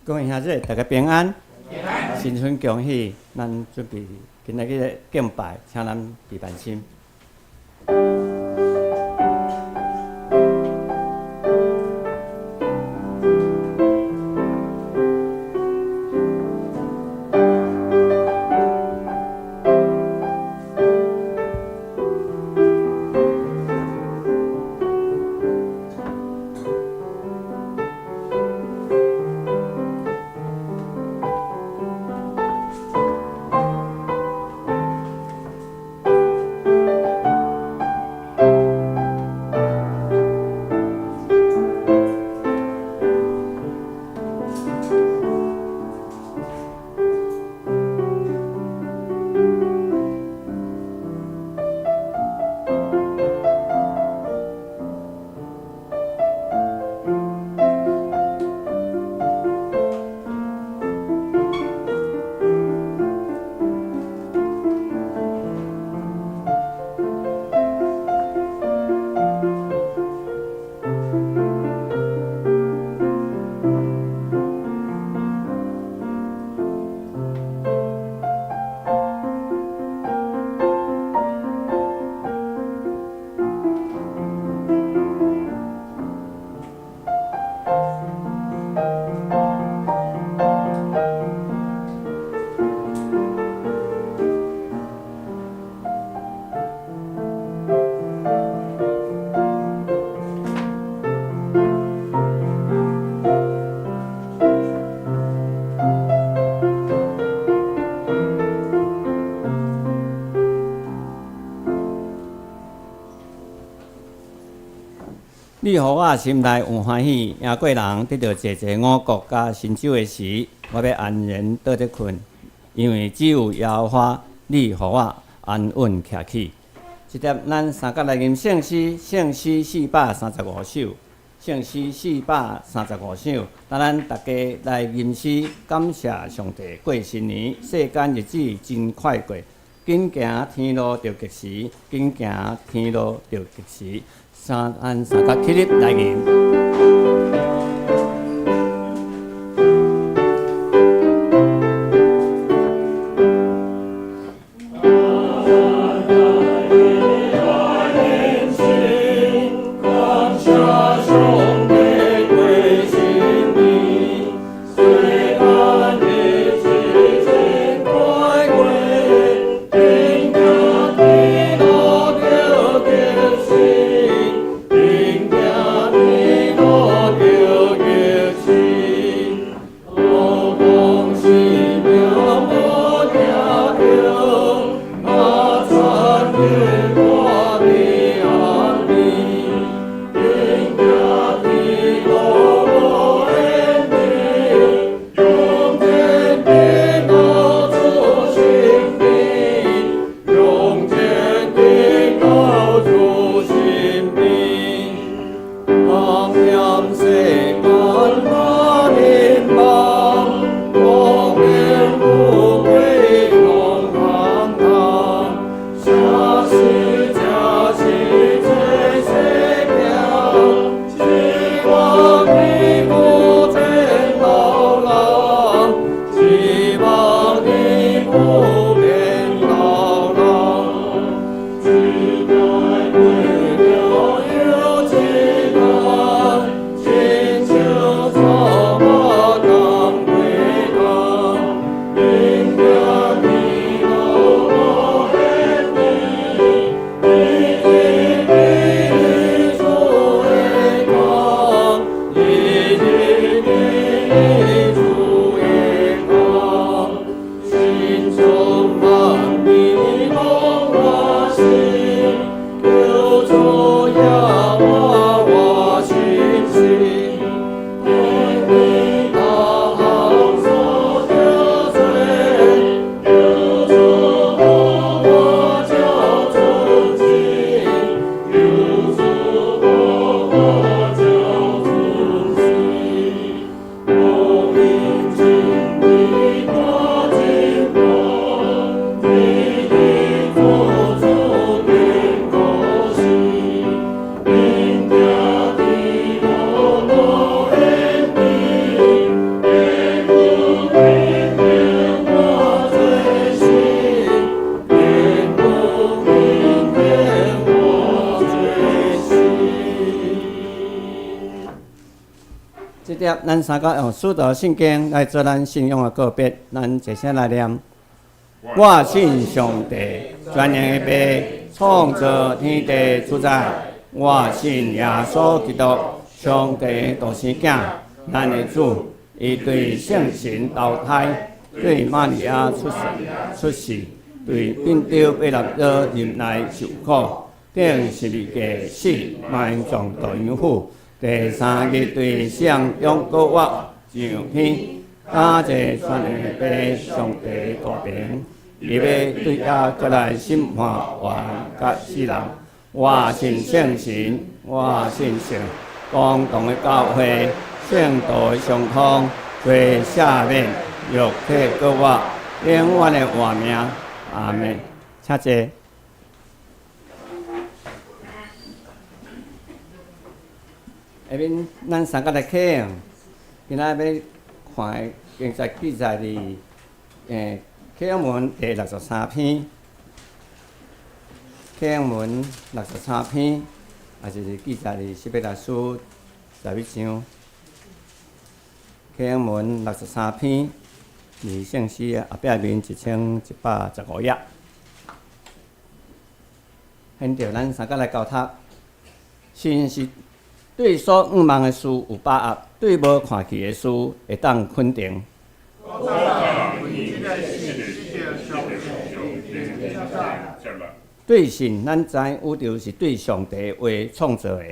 各位兄弟，大家平安。新春恭喜！咱準備今仔日敬拜，請咱備辦心。你予我心內有歡喜，贏過人得著濟濟五穀佮新酒的時，我欲安然倒咧睏，因為只有耶和華你予我安穩徛起。這點咱三角來吟聖詩，聖詩435首，聖詩435首。等咱大家來吟詩，感謝上帝過新年，世間日子真快過，緊行天路著吉時，緊行天路著吉時。咱三角起立來吟。緊行天路。這粒咱三個用使徒信經來做咱信仰的告別，咱齊聲來念。我信上帝，全能的父，創造天地主宰。我信耶穌基督，上帝獨生囝，咱的主，伊對聖神投胎，對瑪利亞出生出世，對變丟彼拉多入內受苦，釘十字架死，埋葬到陰府。第三日對死人中復活上天，駕坐全能的父上帝大爿，伊欲對遐閣來審判活人佮死人。我信聖神，我信聖公同的教會，聖徒的相通，罪赦免，肉體復活，永遠的活命。阿們。請坐。下面咱三個來啟用，今仔欲看的經節記載佇啟用文第六十三篇，啟用文六十三篇，也就是記載佇希伯來書11章。啟用文六十三篇，佇聖詩的後壁面1115頁。現著咱三個來交託，信是對所向望的事有把握，對無看見的事會當肯定。對信，咱知宇宙是對上帝話創造的。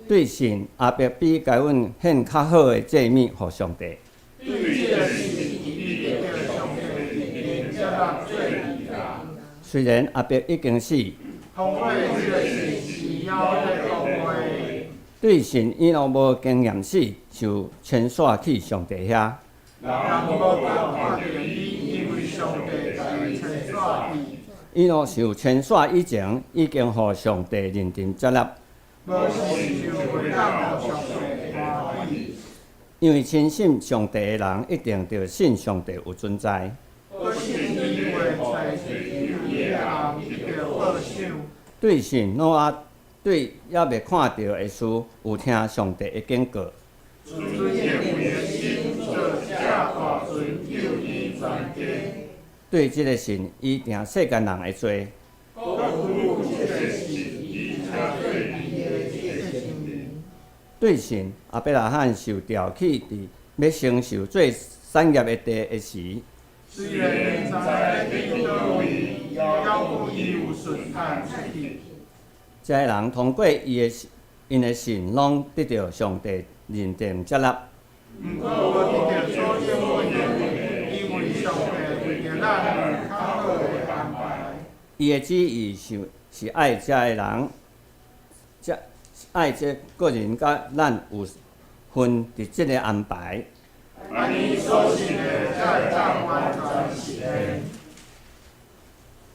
對信，亞伯比該隱獻較好的祭物予上帝。雖然亞伯已經死，對信以諾無經驗死，受遷徙去上帝遐。以諾受遷徙以前，已經予上帝認定接納。因為深信上帝的人，一定著信上帝有存在。對信挪亞對猶未看著的事，有聽上帝的警告。對這个信，伊定世間人的罪。對信亞伯拉罕受調去佇欲承受做產業的地的時，這个人通過伊的𪜶的信，攏得著上帝認定接納。伊的旨意是是愛這个人，這愛這個人佮咱有份佇這个安排。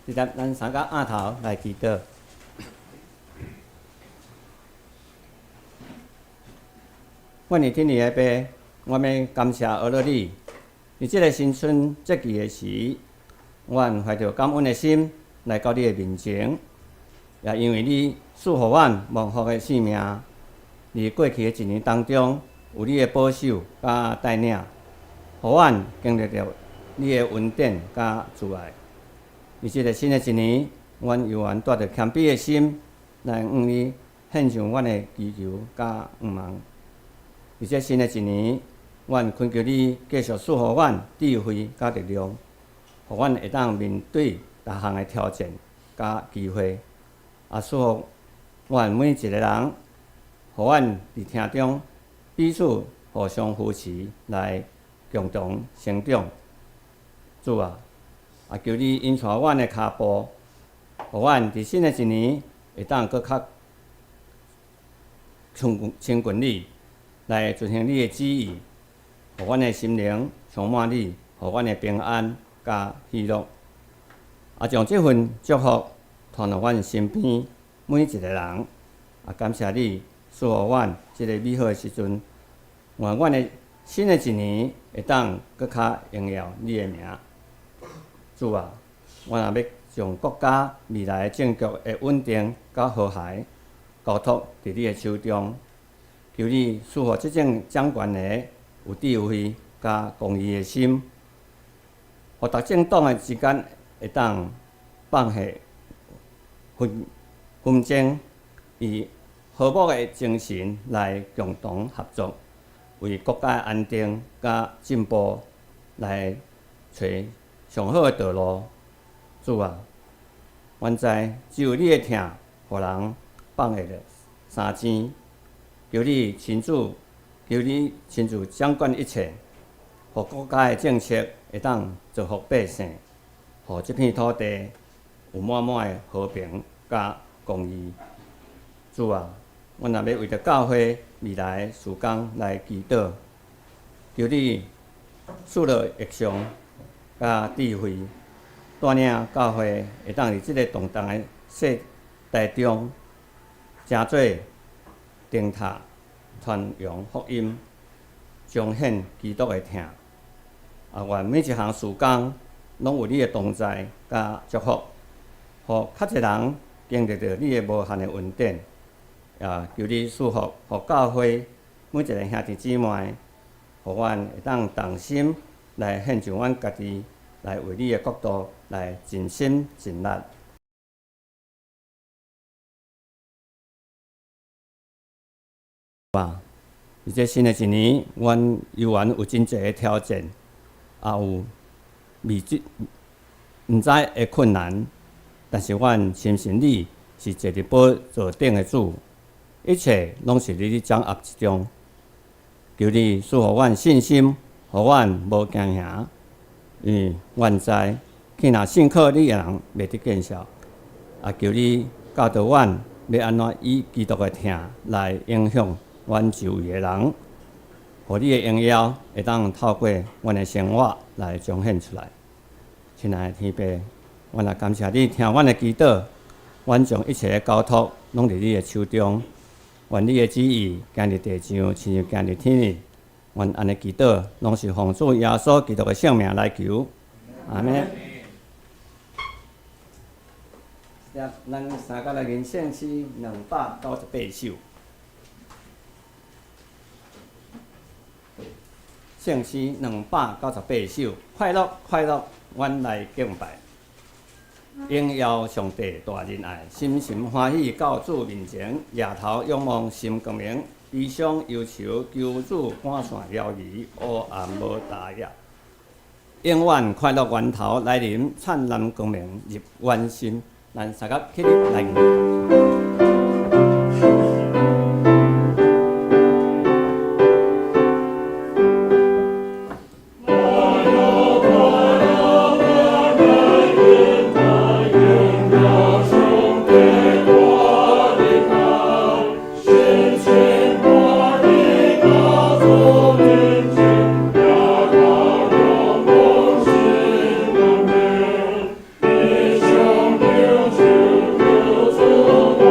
現在咱三個按頭來祈禱。阮佇天裡的父，我欲感謝阿樂你，佇這个新春節期的時，阮懷著感恩的心來到你的面前，也因為你賜予阮蒙福的性命，佇過去的一年當中，有你的保守佮帶領，予阮經歷著你的恩典佮慈愛。佇這个新的一年，阮猶原帶著謙卑的心來向你獻上阮的祈求佮願望。佇這新的一年，阮懇求你繼續賜予阮智慧佮力量，予阮會當面對逐項的挑戰佮機會，也賜予阮每一個人，予阮佇廳中彼此互相扶持，來共同成長。主啊，也求你引帶阮的跤步，予阮佇新的一年會當閣較親親近你，來遵行你的旨意，予阮的心靈充滿你，予阮的平安佮喜樂。也將這份祝福傳予阮身邊每一個人。也感謝你賜予阮這个美好的時陣，願阮的新的一年會當閣較榮耀你的名。主啊，我若欲將國家未來政局的穩定佮和諧交託佇你的手中。求你賜予這種掌權的有智慧佮公義的心，予逐政黨的之間會當放下紛爭，以和睦的精神來共同合作，為國家的安定佮進步來揣上好的道路。主啊，阮知只有你的疼，予人放會落三更。求你親自，求你親自掌管一切，予國家的政策會當造福百姓，予這片土地有滿滿的和平佮公義。主啊，阮也欲為著教會未來的事工來祈禱，求你賜落異象佮智慧，帶領教會會當佇這个動盪的世代中，成做燈塔，傳揚福音，彰顯基督的疼。啊，願每一項事工攏有你的同在佮祝福，予較濟人經歷著你的無限的恩典。也求你賜福，予教會每一个兄弟姊妹，予阮會當同心來獻上阮家己，來為你的國度來盡心盡力。啊！佇這新的一年，阮猶原有真濟的挑戰，也有未知、毋知的困難。但是阮深信你是坐佇寶座頂的主，一切攏是你咧掌握之中。求你賜予阮信心，予阮無驚嚇，因為阮知，去若信靠你的人袂得見笑。也求你教導阮欲按怎以基督的疼來影響阮周圍的人，予你的榮耀會當透過阮的生活來彰顯出來。親愛的天父，阮也感謝你聽阮的祈禱，阮將一切的交託攏佇你的手中。願你的旨意行佇地上，親像行佇天裡。阮按呢祈禱，攏是奉主耶穌基督的聖名來求。阿們。咱三個來吟聖詩298首。聖詩兩百九十八首，快樂快樂，阮來敬拜，榮耀上帝大仁愛，深深歡喜到主面前，額頭仰望心光明，悲傷憂愁求主趕散了去，黑暗無大業。永遠快樂源頭來臨，燦爛光明入阮心，咱三個起立來。 心光明，悲傷憂愁求主。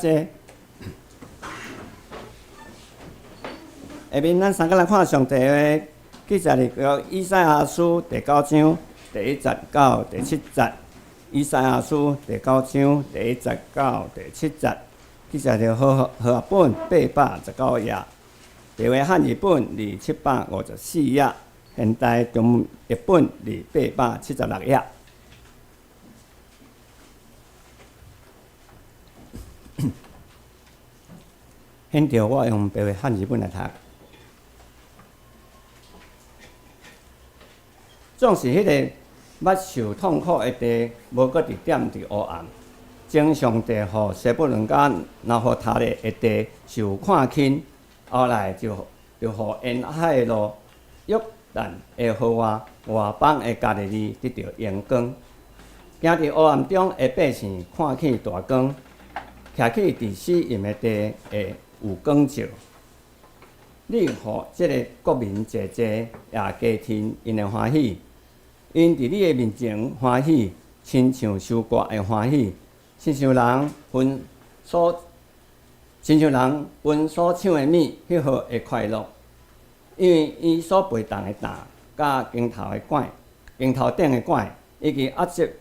坐。下面咱三个來看上帝的話，記載佇以賽亞書第九章第一節到第七節。以賽亞書第九章第一節到第七節，記載佇和合本819頁，白話漢字本佇754頁，現代中譯本佇876頁。現在我用白話漢字本來讀。總是彼个捌受痛苦的地，無閣佇踮佇黑暗。前上帝予西布倫佮拿弗他利的地受看輕，後來就予沿海的路、約旦的河外、外邦的加利利得著榮光。行佇黑暗中的百姓看見大光，徛起佇死蔭的地會有光照。你予這个國民濟濟，也加添𪜶的歡喜。𪜶佇你的面前歡喜，親像收割的歡喜，親像人分所，親像人分所搶的物，彼號的快樂。因為伊所背重的擔，佮肩頭的拐，肩頭頂的拐，以及壓制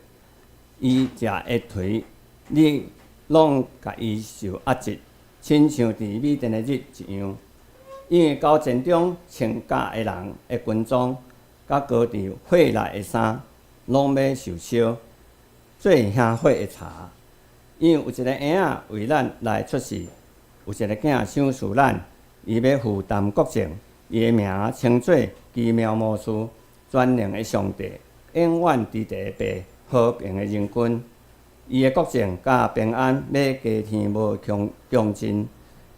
伊食的槌，你攏共伊受壓制，親像佇米甸的日一樣。因為交戰中穿甲的人的軍裝，佮裹佇火內的衫，攏欲受燒，做燃火的柴。因為有一个嬰仔為咱來出世，有一个囝賞賜咱，伊欲負擔國政，伊的名稱做奇妙謀士、全能的上帝、永遠之地的父、和平的仁君。伊的國政佮平安欲加添無窮盡，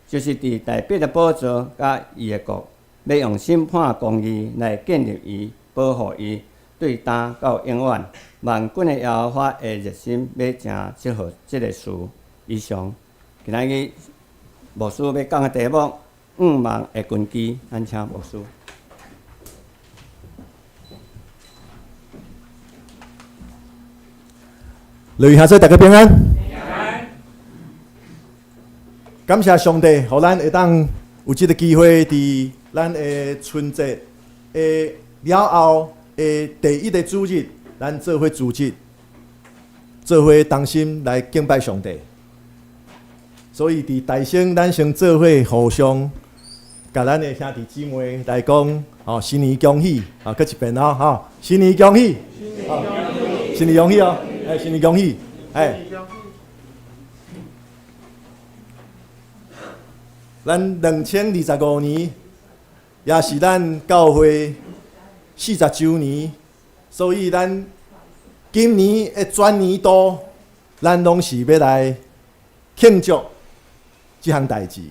就是佇大衛的寶座佮伊的國，欲用審判公義來建立伊，保護伊，對今到永遠。萬軍的耶和華的熱心欲成這號這个事。以上，今仔日牧師欲講的題目：向望的根基。咱請牧師。雷下說：大家平安。感謝上帝，予咱會當有這个機會，佇咱的春節的了後的第一個主日，咱做伙主日，做伙同心來敬拜上帝。所以佇大聲，咱先做伙互相，共咱的兄弟姊妹來講，吼，新年恭喜，啊，閣一遍哦，吼，新年恭喜，新年恭喜哦，哎，新年恭喜，哎。咱2025年，也是咱教會40週年，所以咱今年的全年度，咱攏是欲來慶祝這項代誌，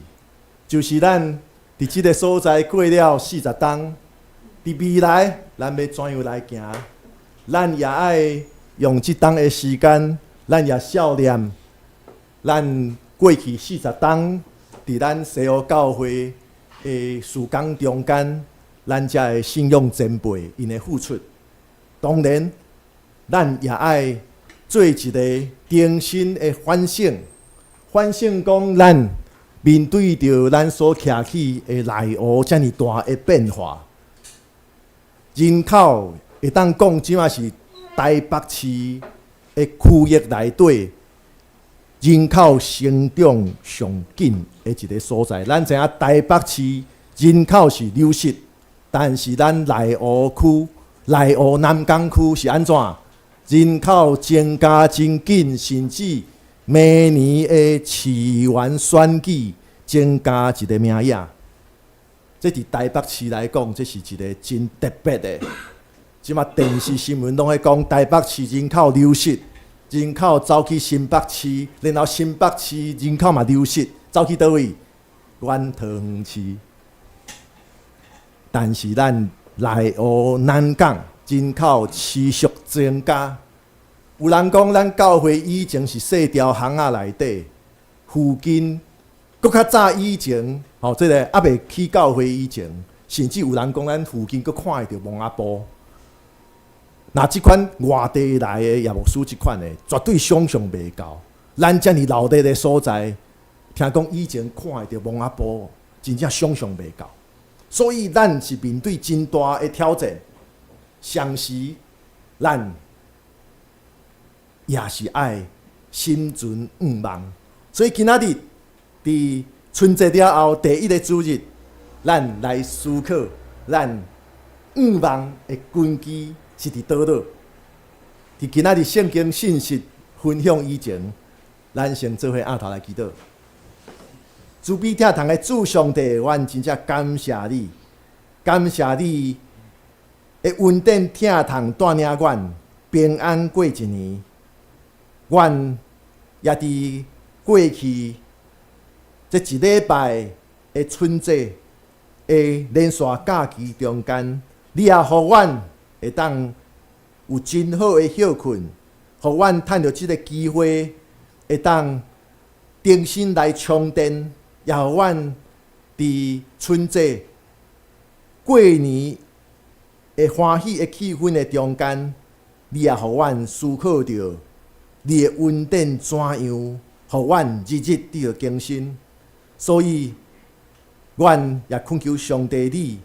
就是咱佇這个所在過了40冬，佇未來咱欲怎樣來行，咱也愛用這冬的時間，咱也數念咱過去40冬。佇咱西湖教會的事工中間，咱遮的信仰前輩𪜶的付出，當然，咱也愛做一个重新的反省，反省講咱面對著咱所徛起的內湖遮爾大的變化，人口會當講這馬是台北市的區域內底。人口成長上緊的一个所在，咱知影台北市人口是流失，但是咱內湖區、內湖南港區是按怎？人口增加真緊，甚至明年的市議員選舉增加一个名額。這佇台北市來講，這是一个真特別的。這馬電視新聞攏咧講台北市人口流失。人口走去新北市，然後新北市人口嘛流失，走去佗位？阮桃園市。但是咱內湖南港人口持續增加，有人講咱教會以前是細條巷仔內底，附近閣較早以前，吼，這个猶未起教會以前，甚至有人講咱附近閣看會著墓仔埔。若這款外地來的葉牧師，這款的絕對想象袂到。咱遮爾鬧熱的所在，聽講以前看會著墓仔埔，真正想像袂到。所以咱是面對真大的挑戰，同時咱也是愛心存向望。所以今仔日佇春節了後第一个主日，咱來思考咱向望的根基是佇佗落。佇今仔日聖經信息分享以前，咱先做伙徹頭來祈禱。慈悲疼痛的主上帝，阮真正感謝你，感謝你的恩典疼痛帶領阮平安過一年。阮也佇過去這一禮拜的春節的連續假期中間，你也予阮會當有真好的歇睏，予阮趁著這个機會會當重新來充電，也予阮佇春節過年的歡喜的氣氛的中間，你也予阮思考著你的恩典怎樣，予阮日日得著更新。所以，阮也懇求上帝你，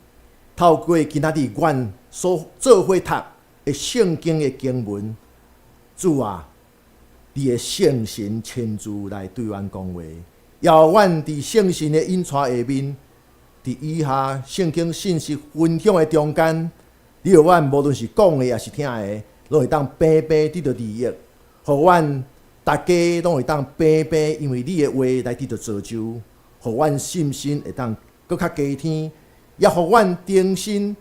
透過今仔日阮所做伙讀的聖經的經文，主啊，你的聖神親自來對阮講話，予阮佇聖神的引帶下面，佇以下聖經信息分享的中間，你予阮無論是講的抑是聽的，攏會當平平得著利益，予阮逐家攏會當平平，因為你的話來得著造就，予阮信心會當閣較加添，也予阮重新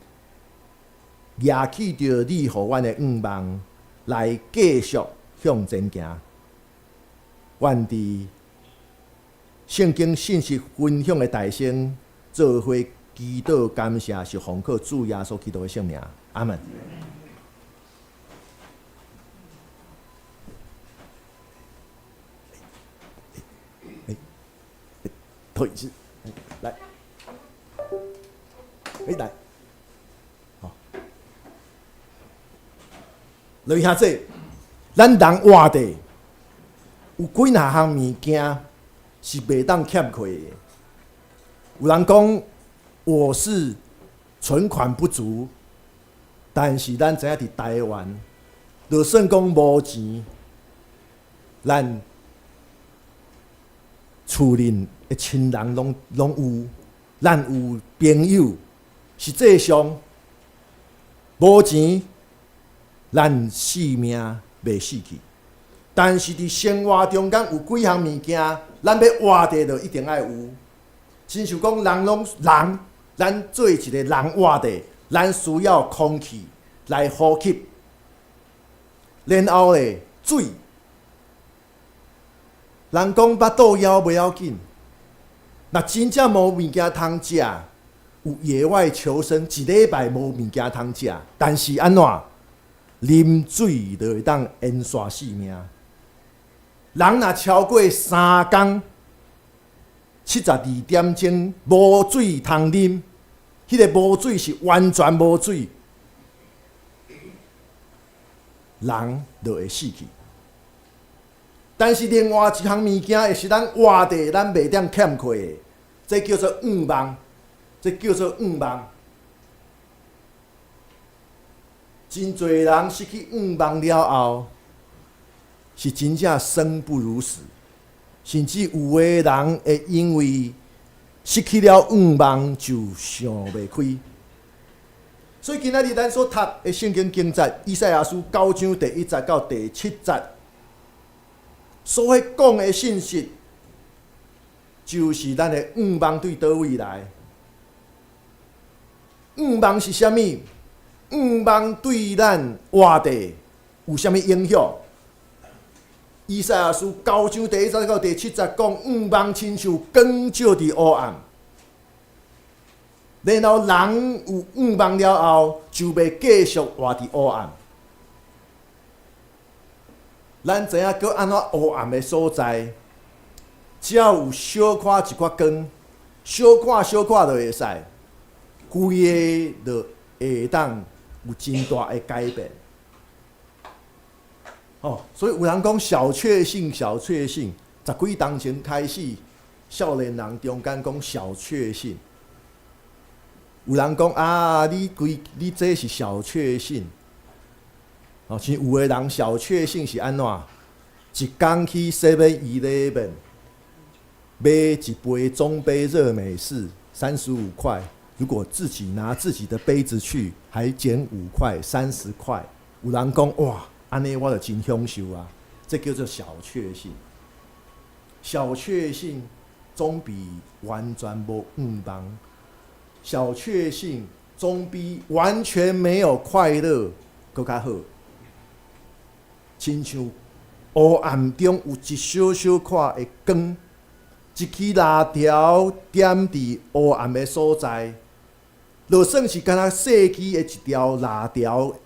攑起著你予阮的向望，來繼續向前行。阮佇聖經信息分享的大聲，做伙祈禱感謝，是奉靠主耶穌基督的聖名。阿門。退一來，欸來，好，來兄弟，咱人活著有幾若項物件是袂當欠缺的。有人講我是存款不足，但是咱知影佇台灣，就算講無錢，咱厝裡的親人攏有，咱有朋友。實際上無錢，咱性命袂死去。但是佇生活中間有幾項物件，咱欲活著就一定愛有。親像講人攏人，咱做一个人活著，咱需要空氣來呼吸，然後咧水。人講腹肚枵袂要緊，若真正無物件通食，有野外求生一禮拜無物件通食，但是按怎啉水就會當延續性命。人若超過3工72點鐘無水通啉，彼个無水是完全無水，人就會死去。但是另外一項物件，會是咱活著，咱袂當欠缺的，這叫做向望，這叫做向望。真濟人失去向望了後，是真正生不如死，甚至有的人會因為失去了向望就想袂開。所以今仔日咱所讀的聖經經節，以賽亞書九章第一節到第七節，所講的信息，就是咱的向望對佗位來。向望是啥物？向望對咱活著有啥物影響？以賽亞書九章第一節到第七節講，向望親像光照佇黑暗，然後人有向望了後，就袂繼續活佇黑暗。咱知影閣按怎黑暗的所在，只要有小可一寡光，小可小可就會使，規个就會當有真大的改變。哦，所以有人講小確幸，小確幸，十幾冬前開始，少年人中間講小確幸。有人講啊，你規你這是小確幸。哦，像有的人小確幸是按怎？一工去 Seven Eleven 買一杯中杯熱美式，35塊。如果自己拿自己的杯子去，還減5塊，30塊。有人講哇，按呢我就真享受啊！這叫做小確幸。小確幸總比完全無願望，小確幸總比完全沒有快樂閣較好。親像黑暗中有一小小塊的光，一支蠟條點佇黑暗的所在，就算是敢若細支的一條蠟條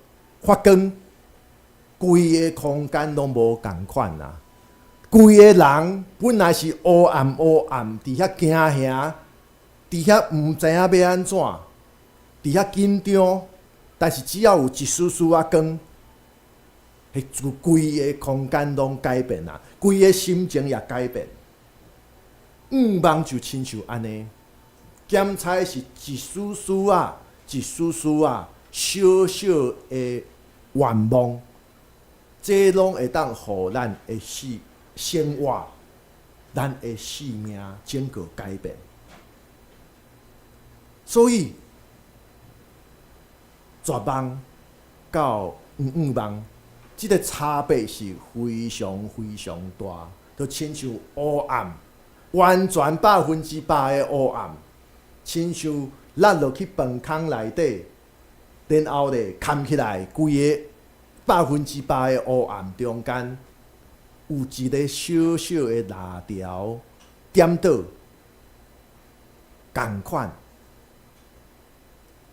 發光，規个空間攏無仝款啊！規个人本來是黑暗黑暗，佇遐驚嚇，佇遐毋知影欲按怎，佇遐緊張，但是只要有一絲絲仔光，彼就規个空間攏改變啊，規个心情也改變。願望就親像按呢，檢查是一絲絲仔，一絲絲仔，小小的願望，這攏會當予咱的生活，咱的生命整個改變。所以絕望到願望，這个差別是非常非常大，就親像黑暗，完全100%的黑暗，親像落落去飯空內底，然後咧崁起來，規个百分之百的黑暗中間，有一个小小的蠟條點著，仝款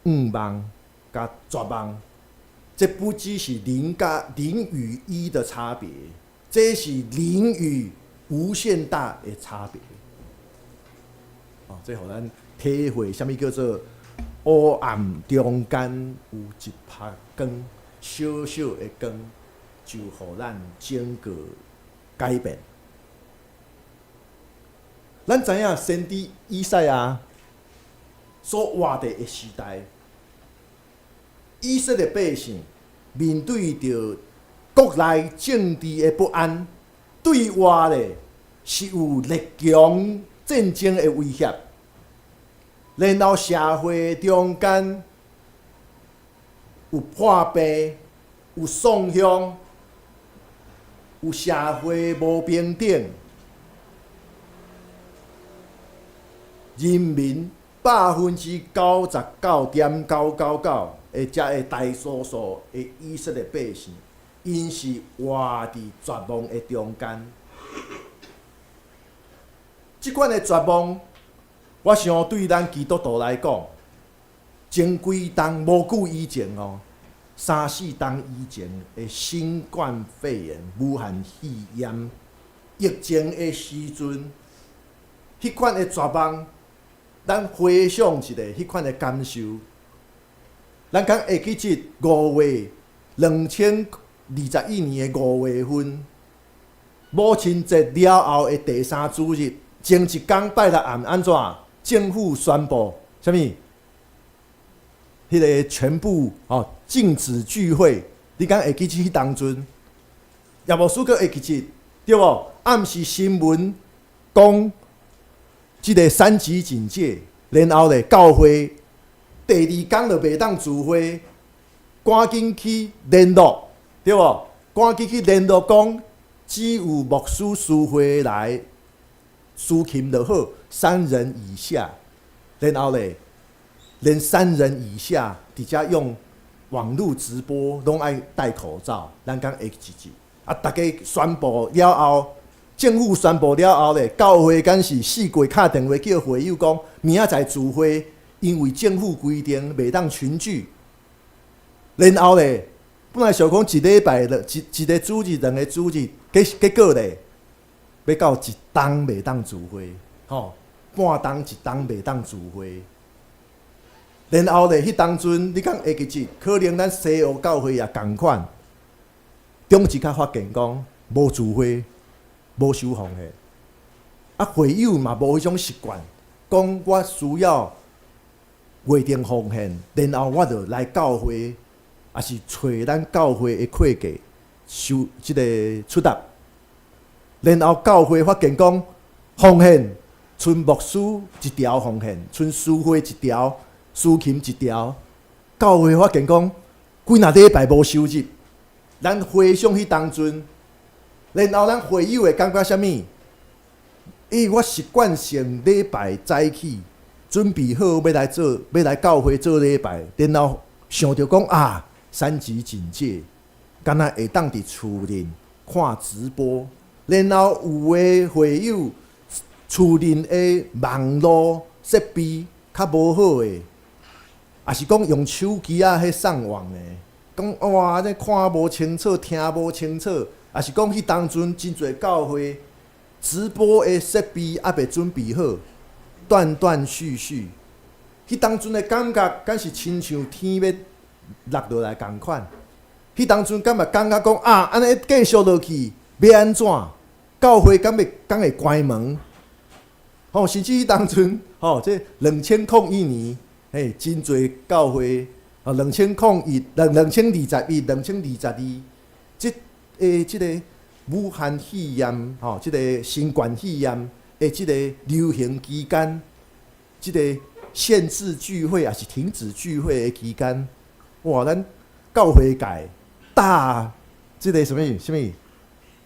願望佮絕望，這不只是零佮零與一的差別，這是零與無限大的差別。哦，這予咱體會啥物叫做黑暗中間有一拍光，小小的光，就予咱整個改變。咱知影先知以賽亞所活佇的時代，以色列百姓面對著國內政治的不安，對外咧是有列強戰爭的威脅，然後社會中間有破病、有喪鄉、有社會無平等，人民99.999%的遮个大多數的以色列百姓，𪜶是活佇絕望的中間。這款的絕望，我想對咱基督徒來講，前幾冬無久以前哦，三四冬以前的新冠肺炎、武漢肺炎疫情的時陣，彼款的絕望，咱回想一下，彼款的感受，咱敢會記得5月2021年的5月份，母親節了後的第三主日，前一工拜六暗按怎？政府宣布啥物？彼个全部哦禁止聚會，你敢會記得彼當陣？也無輸閣會記得，對無？暗時新聞講這个三級警戒，然後咧教會第二工就袂當聚會，趕緊去聯絡，對無？趕緊去聯絡講，只有牧師司會來司琴就好，三人以下，然後咧連三人以下，佇遮用網路直播，攏愛戴口罩。咱敢會記得？啊，逐家宣布了後，政府宣布了後咧，教會敢是四界敲電話叫會友講，明仔載聚會，因為政府規定袂當群聚。然後咧，本來想講一禮拜一個主日、兩個主日，結果咧，欲到一冬袂當聚會，吼，半冬一冬袂當聚會。然後咧，彼當陣你敢會記得？可能咱西湖教會也仝款，中一較發現講無聚會，無收奉獻。啊，會友嘛無彼種習慣，講我需要月頂奉獻，然後我就來教會，抑是揣咱教會的會計收這个出納，然後教會發現講奉獻，賰牧師一條奉獻，賰司會一條，司琴一條，教會發現講幾若禮拜無收入，咱回想彼當陣，然後咱會友會感覺啥物？欸，我習慣性禮拜早起，準備好欲來做，欲來教會做禮拜，然後想著講啊，三級警戒，敢若會當佇厝內看直播，然後有的會友厝內的網路設備較無好的，抑是講用手機仔彼上網的，講哇，這看無清楚，聽無清楚，抑是講彼當陣真濟教會直播的設備猶未準備好，斷斷續續，彼當陣的感覺，敢是親像天欲落落來仝款。彼當陣敢嘛感覺講啊，按呢繼續落去，欲按怎？教會敢會敢會關門？吼，甚至彼當陣，吼，這2001年，嘿，真濟教會，啊，2001、2021、2022，這這个武漢肺炎，吼，這个新冠肺炎的這个流行期間，這个限制聚會抑是停止聚會的期間，哇，咱教會界大這个啥物啥物，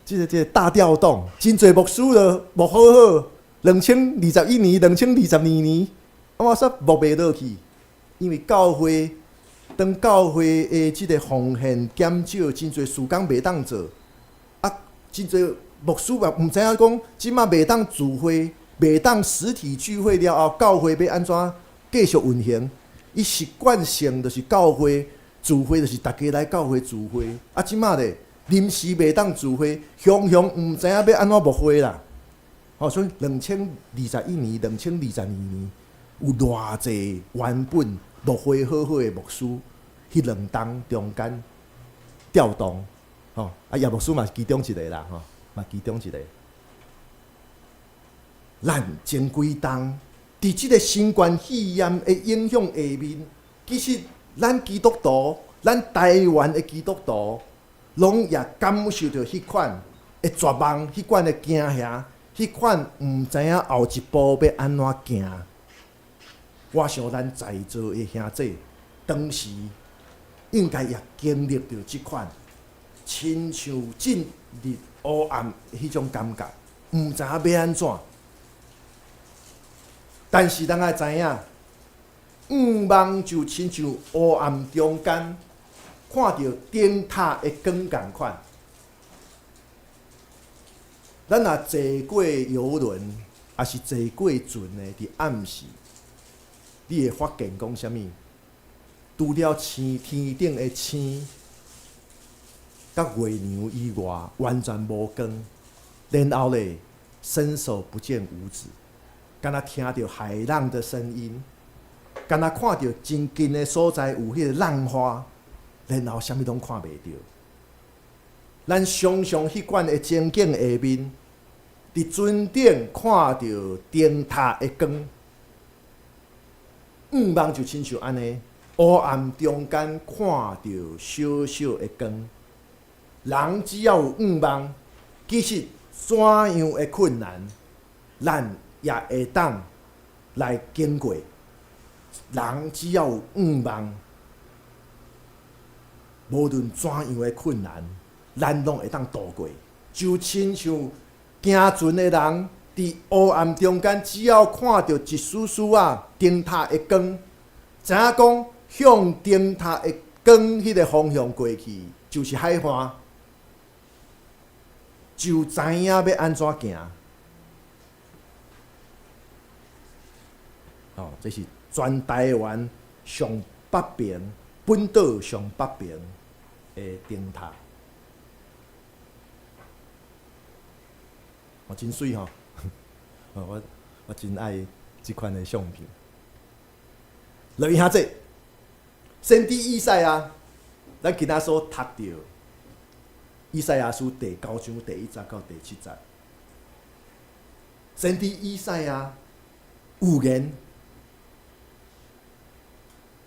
這个大調動，真濟牧師就牧好好，2021年、2022年，我煞牧袂落去，因為教會當教會的這个奉獻減少，真濟事工袂當做，啊，真濟牧師嘛毋知影講，這馬袂當聚會，袂當實體聚會了後，教會欲按怎繼續運行？伊習慣性就是教會聚會，就是逐家來教會聚會。啊，這馬咧臨時袂當聚會，雄雄毋知影欲按怎牧會啦。吼，所以2021年、2022年有偌濟原本牧會好好的牧師，彼兩冬中間調動，吼，啊葉牧師嘛是其中一个啦，吼，嘛其中一个。咱前幾冬佇這个新冠肺炎的影響下面，其實咱基督徒、咱台灣的基督徒，攏也感受著彼款的絕望、彼款的驚嚇、彼款毋知影後一步欲按怎行。我想咱在座的兄弟，當時應該也經歷著這款，親像進入黑暗彼種感覺，毋知影欲按怎。但是咱愛知影，向望就親像黑暗中間看著燈塔的光仝款。咱若坐過遊輪，抑是坐過船的，佇暗時，你會發現講啥物？除了星天頂的星，佮月娘以外，完全無光。然後咧，伸手不見五指，敢若聽著海浪的聲音，敢若看著真近的所在有彼个浪花，然後啥物攏看袂著。咱想像彼款的情景下面，佇船頂看著燈塔的光，向望就親像按呢，黑暗中間看著小小的光。人只要有向望，其實怎樣的困難，咱也會當來經過。人只要有向望，無論怎樣的困難，咱攏會當渡過。就親像行船的人，佇黑暗中間，只要看著一絲絲仔燈塔的光，知影講向燈塔的光彼个方向過去，就是海岸，就知影欲按怎行。哦，這是全台灣上北邊本島上北邊的燈塔。哦，真媠吼！哦，我真愛這款的相片。落去遐濟，先知以賽亞，咱今仔所讀著以賽亞書第九章第一節到第七節。先知以賽亞預言，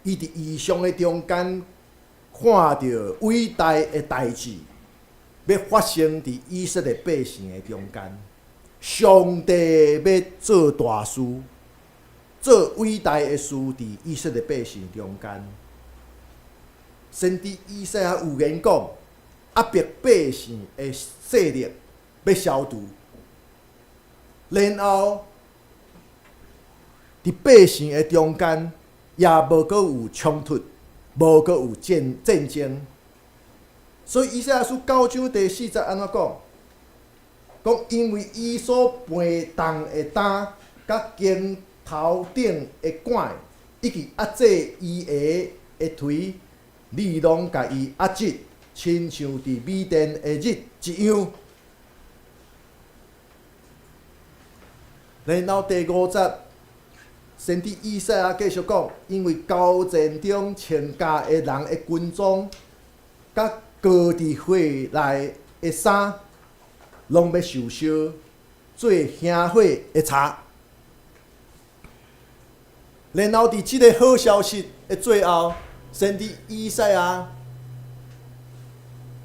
伊佇異象的中間看著偉大的代誌，欲發生佇以色列百姓的中間。上帝欲做大事，做偉大的事佇以色列百姓中間。先知以賽亞預言講，壓迫百姓的勢力欲消除，然後佇百姓的中間也無閣有衝突，無閣有戰爭。所以以賽亞書九章第四節按怎講？講因為伊所背重的擔，佮肩頭頂的桿，以及壓制伊的槌，你攏共伊壓折，親像佇米甸的日一樣。然後第五節，先知以賽亞繼續講，因為交戰中穿甲的人的軍裝，佮裹佇血內的衫，攏欲受燒，做香火的柴。然後佇這个好消息的最後，先知以賽亞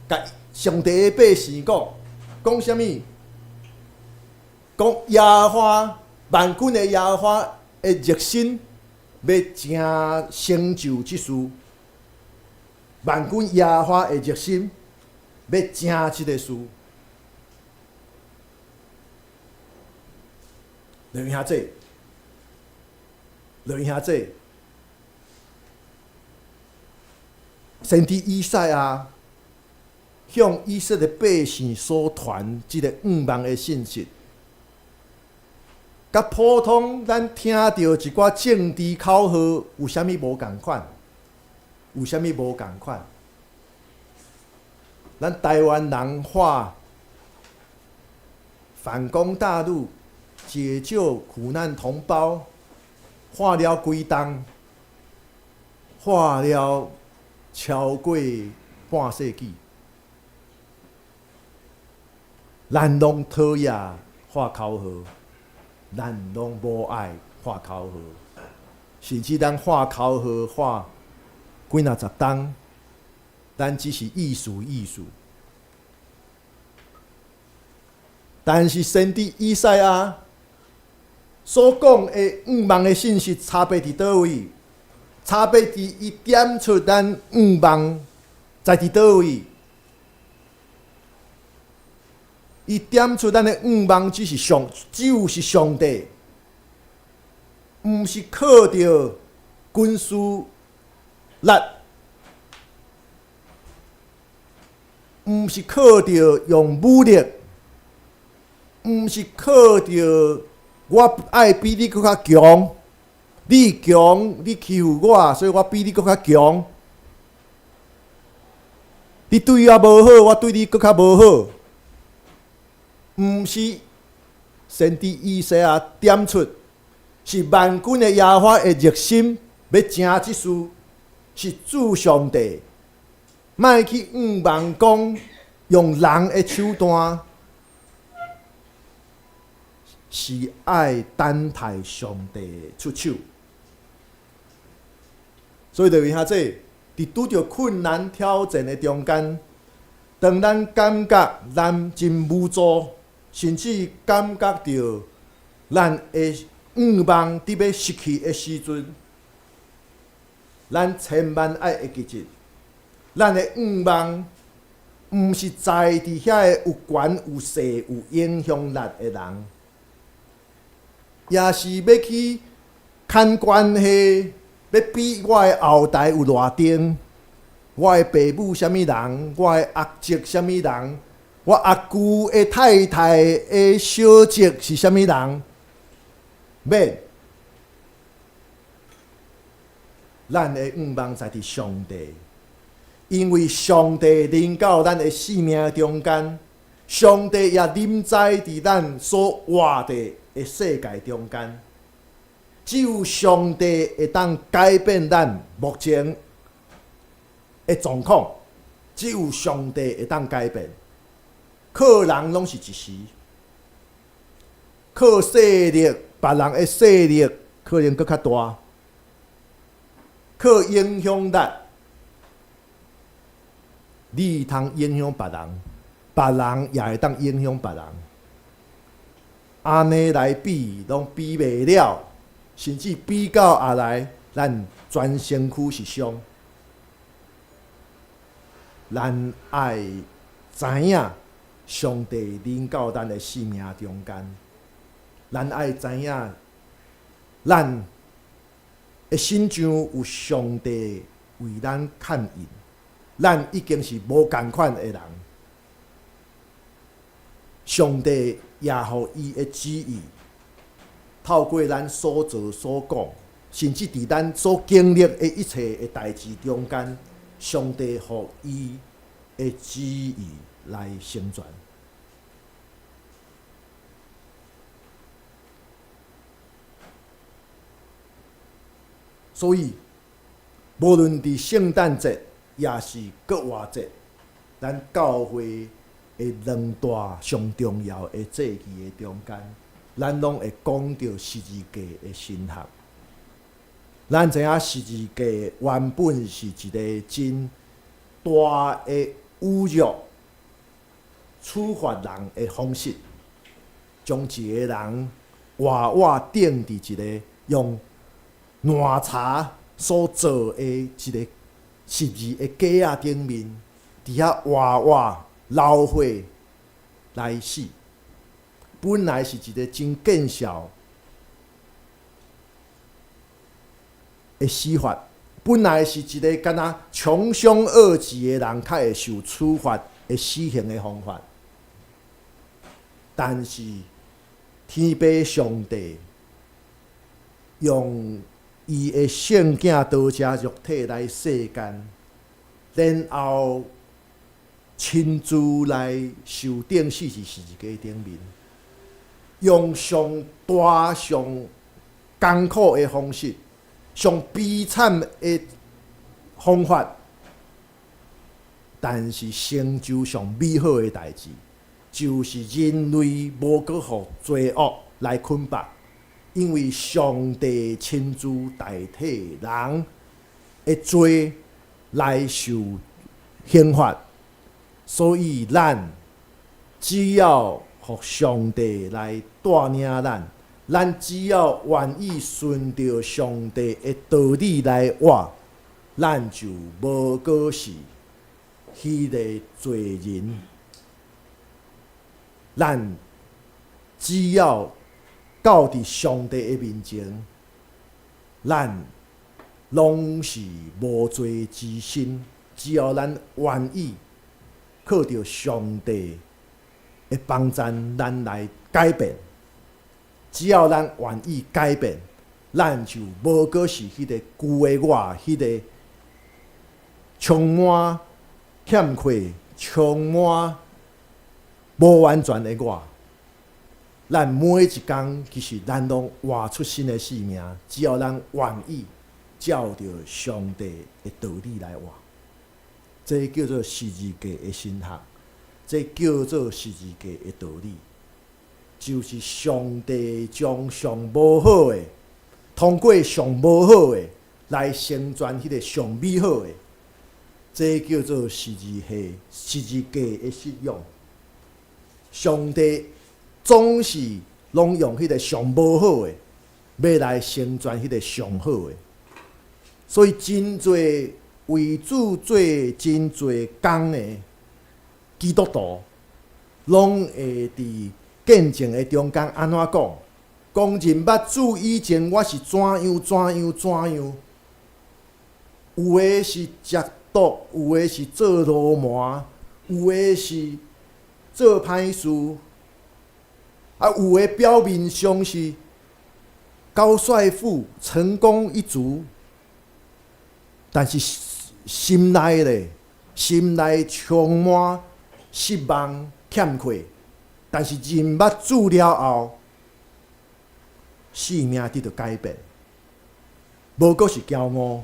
共上帝的百姓講，講啥物？講耶和華萬軍的耶和華的熱心欲成成就這事，萬軍耶和華的熱心欲成這个事。兩位兄弟，兩位兄弟，先知以賽亞向以色列百姓所傳這个向望的信息，佮普通咱聽著一寡政治口號有啥物無仝款？有啥物無仝款？咱台灣人喊反攻大陸，解救苦難同胞，喊了幾冬，喊了超過半世紀，咱攏討厭喊口號，咱攏無愛喊口號，甚至咱喊口號喊幾若十冬，咱只是意思意思。但是先知以賽亞所講的向望的信息差別佇佗位？差別佇伊點出咱向望在佇佗位？伊點出咱的向望只是上，只有是上帝，毋是靠著軍事力，毋是靠著用武力。毋是靠著我愛比你閣較強，你強你欺負我，所以我比你閣較強。你對我無好，我對你閣較無好。毋是先知以賽亞點出，是萬軍的耶和華的熱心欲成這事，是主上帝，莫去向望講用人的手段。是愛等待上帝出手，所以就是兄弟，佇拄著困難挑戰的中間，當咱感覺咱真無助，甚至感覺著咱的向望佇欲失去的時陣，咱千萬愛會記著，咱的向望毋是在佇遐个有權有勢有影響力的人。也是欲去牽關係，欲比我的後代有偌長，我的爸母啥物人，我的阿叔啥物人，我阿舅的太太的小叔是啥物人？免，咱的向望在佇上帝，因為上帝臨到咱的生命中間，上帝也臨在佇咱所活的的世界中間，只有上帝會當改變咱目前的狀況，只有上帝會當改變。靠人攏是一時，靠勢力，別人的勢力可能閣較大，靠影響力，你通影響別人，別人也會當影響別人。按呢來比，攏比袂了，甚至比較下來，咱全身軀是傷。咱愛知影上帝臨到咱的生命中間，咱愛知影咱的身上有上帝為咱崁印，咱已經是無仝款的人。上帝也予伊的旨意，透過咱所做所講，甚至佇咱所經歷的一切的代誌中間，上帝予伊的旨意來成全。所以，無論佇聖誕節，抑是復活節，咱教會的兩大上重要的節期的中間，咱攏會講著十字架的神學。咱知影十字架原本是一个真大的侮辱、處罰人的方式，將一个人活活釘佇一个用爛柴所做的一个十字的架仔頂面，佇遐活活流血來死。本來是一个真見笑的死法，本來是一个敢若窮兇惡極的人較會受處罰的死刑的方法。但是天父上帝用伊的聖囝道成肉體來世間，然後親自來受釘死佇十字架頂面，用上大上艱苦的方式，上悲慘的方法，但是成就上美好的代誌，就是人類無閣予罪惡來捆綁，因為上帝親自代替人的罪來受刑罰，所以咱只要予上帝來帶領咱，咱只要願意順著上帝的道理來活，咱就無閣是彼个罪人。咱只要到佇上帝的面前，咱攏是無罪之身。只要咱願意靠著上帝的幫助，咱來改變。只要咱願意改變，咱就無閣是彼个舊的我，彼个充滿欠缺、充滿無完全的我。咱每一工其實咱攏活出新的生命，只要咱願意照著上帝的道理來活，這叫做十字架的神學，這叫做十字架的道理，就是上帝將上無好的，通過上無好的來成全彼个上美好的，這叫做十字架的信仰。上帝總是攏用彼個上無好的，欲來成全彼個上好的。所以真濟為主做真濟工的基督徒，攏會佇見證的中間按怎講？講認捌主以前，我是怎樣怎樣怎樣？有的是食毒，有的是做流氓，有的是做歹事。啊，有的表面上是高帥富、成功一族，但是心內咧，心內充滿失望、欠缺。但是認捌主了後，生命得著改變，無閣是驕傲，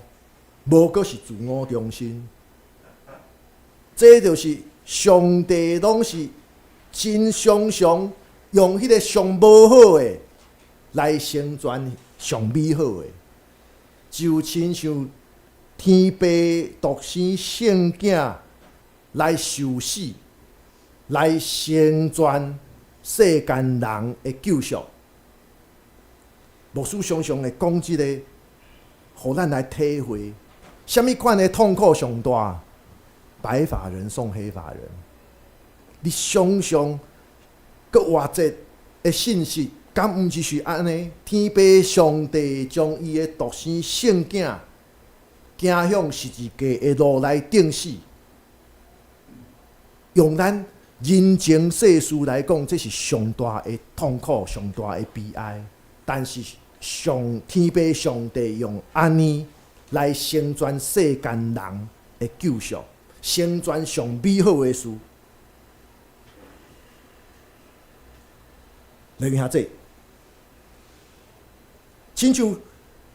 無閣是自我中心。這就是上帝攏是真常常用彼个上無好的來成全上美好的，就親像天父獨生聖囝來受死，來成全世間人的救贖。牧師常常會講這個，予咱來體會，啥物款的痛苦上大？白髮人送黑髮人。你想像閣活這的信息，敢毋是是按呢？天父上帝將伊的獨生聖囝行向十字架的路來釘死，用咱人情世事來講，這是上大的痛苦、上大的悲哀。但是上天父上帝用按呢來成全世間人的救贖，成全上美好的事。來兄弟，親像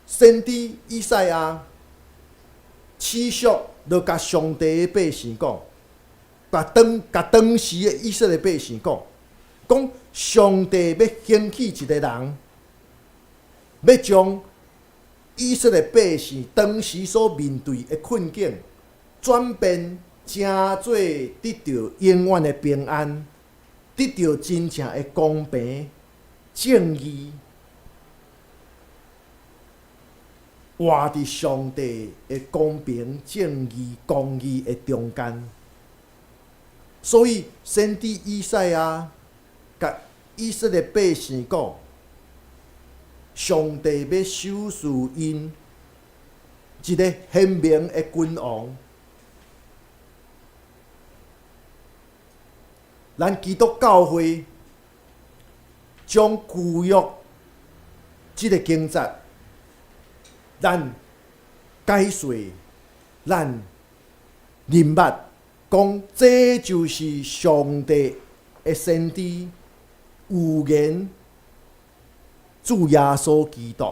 先知以賽亞，持續就共上帝的百姓講，共當時的以色列百姓講，講上帝欲興起一个人，欲將以色列百姓當時所面對的困境，轉變成做得著永遠的平安，得著真正的公平正義，活佇上帝的公平正義公義的中間。所以先知以賽亞共以色列百姓講，上帝欲賞賜𪜶一个賢明的君王。咱基督教會將舊約這个經節，咱解釋，咱認捌，講這就是上帝的先知預言，主耶穌基督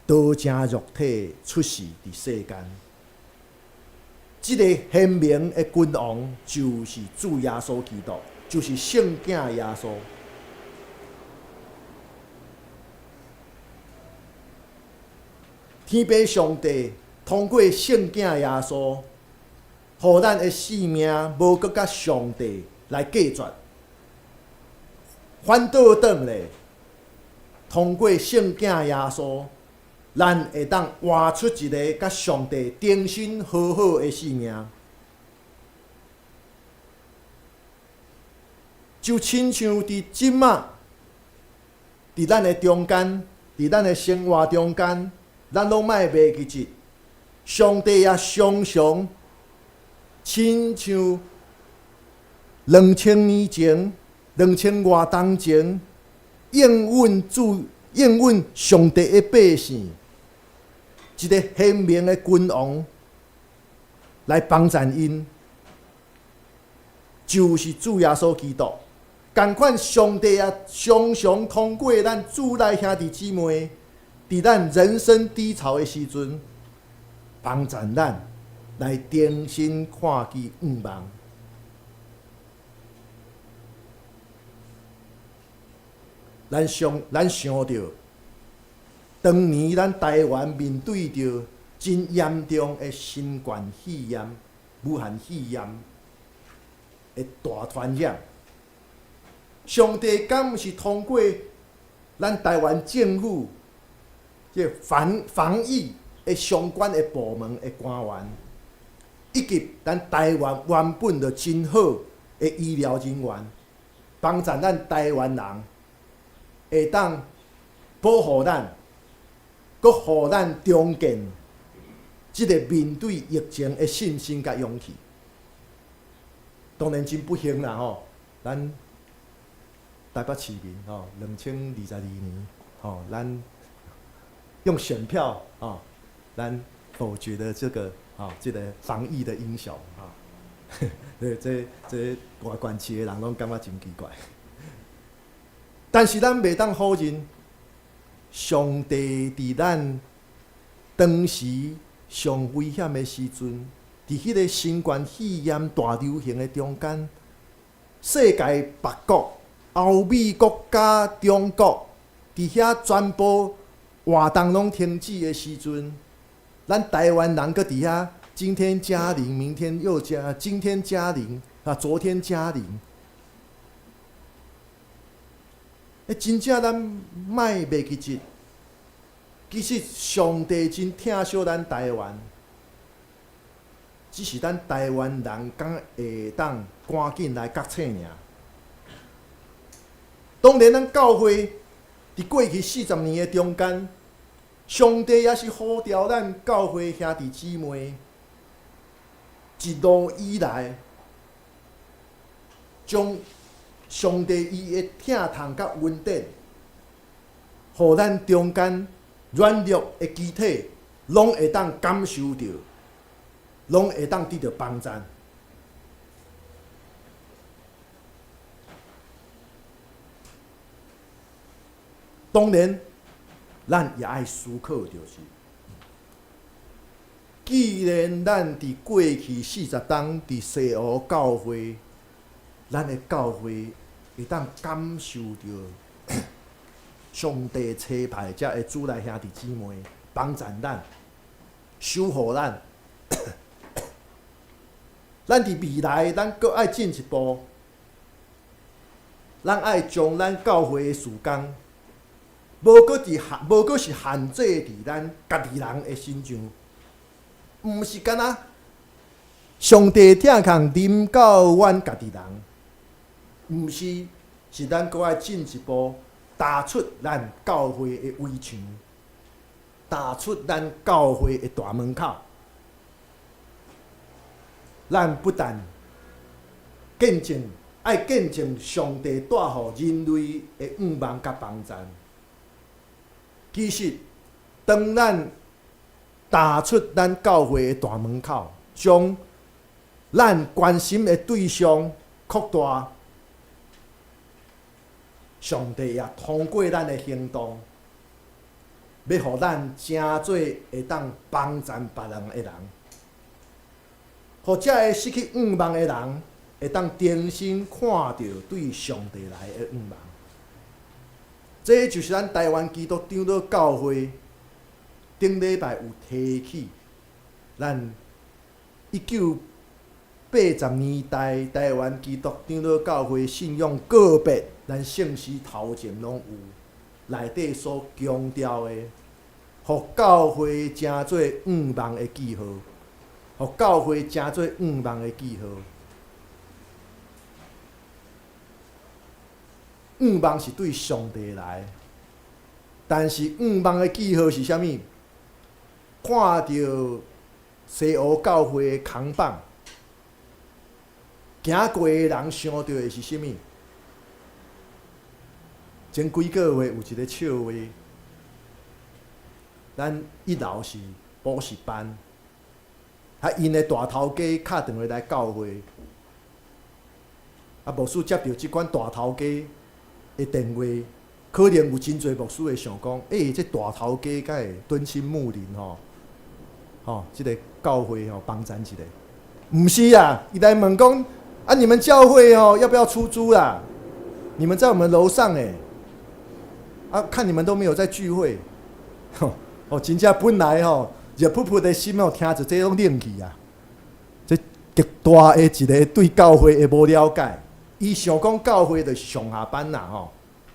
道成肉體出世佇世間。這个賢明的君王就是主耶穌基督，就是聖囝耶穌。天父上帝通過聖囝耶穌，予咱的性命無閣佮上帝來隔絕，反倒轉咧，通過聖囝耶穌，咱會當活出一个佮上帝重新和好的生命。就親像佇這馬，佇咱的中間，佇咱的生活中間，咱攏莫袂記得，上帝也常常親像2000年前、兩千外冬前，應允主、應允上帝的百姓，一个賢明的君王來幫贊𪜶，就是主耶穌基督。仝款，上帝也常常通過咱主內兄弟姊妹，佇咱人生低潮的時陣，幫贊咱來重新看見願望。咱想著，當年咱台灣面對著真嚴重的新冠肺炎、武漢肺炎的大傳染，上帝敢毋是通過咱台灣政府這防疫的相關的部門的官員，以及咱台灣原本就真好的醫療人員，幫助咱台灣人會當保護咱，閣予咱重建這个面對疫情的信心佮勇氣。當然真不幸啦吼，咱台北市民吼，2022年吼，咱用選票吼，咱否決了這个吼，這个防疫的英雄吼。這外縣市的人攏感覺真奇怪。但是咱袂當否認，上帝佇咱當時上危險的時陣，佇彼个新冠肺炎大流行的中間，世界各國歐美國家、中國佇遐全部活動攏停止的時陣，咱台灣人閣佇遐，今天加零，明天又加，今天加零，啊，昨天加零。欸，真正咱莫袂記得，其實上帝真疼惜咱台灣，只是咱台灣人敢會當趕緊來覺醒爾。當然，咱教會佇過去40年的中間，上帝也是呼召咱教會兄弟姊妹，一路以來將上帝伊的疼痛佮恩典，予咱中間軟弱的肢體，攏會當感受著，攏會當得著幫贊。當然，咱也愛思考，就是既然咱佇過去40冬佇西湖教會，咱的教會會當感受著上帝差派遮的主內兄弟姊妹幫贊咱、守護咱。咱佇未來，咱閣愛進一步，咱愛將咱教會的事工，無閣佇限，無閣是限制佇咱家己人的身上，毋是干焦上帝疼痛臨到阮家己人，毋是，是咱閣愛進一步踏出咱教會的圍牆，踏出咱教會的大門口。咱不但見證，愛見證上帝帶予人類的向望佮幫贊。其實，當咱踏出咱教會的大門口，將咱關心的對象擴大，上帝也通過咱的行動，欲予咱成做會當幫贊別人的人，予遮个失去向望的人，會當重新看著對上帝來的向望。這就是咱台灣基督長老教會頂禮拜有提起，咱1980年代台灣基督長老教會信仰告白，咱聖詩頭前攏有內底所強調的，予教會成做向望的記號，予教會成做向望的記號。向望是對上帝來，但是向望的記號是啥物？看著西湖教會的扛棒，行過的人想著的是啥物？前幾個月有一個笑話，咱一樓是補習班，啊，𪜶的大頭家敲電話來教會，啊，牧師接著這款大頭家的電話，可能有真濟牧師會想講：欸，這大頭家敢會敦親睦鄰吼，吼，這个教會吼幫贊一下。毋是啊，伊來問講：啊，你們教會哦，要不要出租啦？你們在我們樓上欸，啊，看你們都沒有在聚會，吼，哦，真正本來吼熱撲撲的心哦，聽著這攏冷去啊。這極大的一个對教會的無了解，伊想講教會就是上下班啦吼，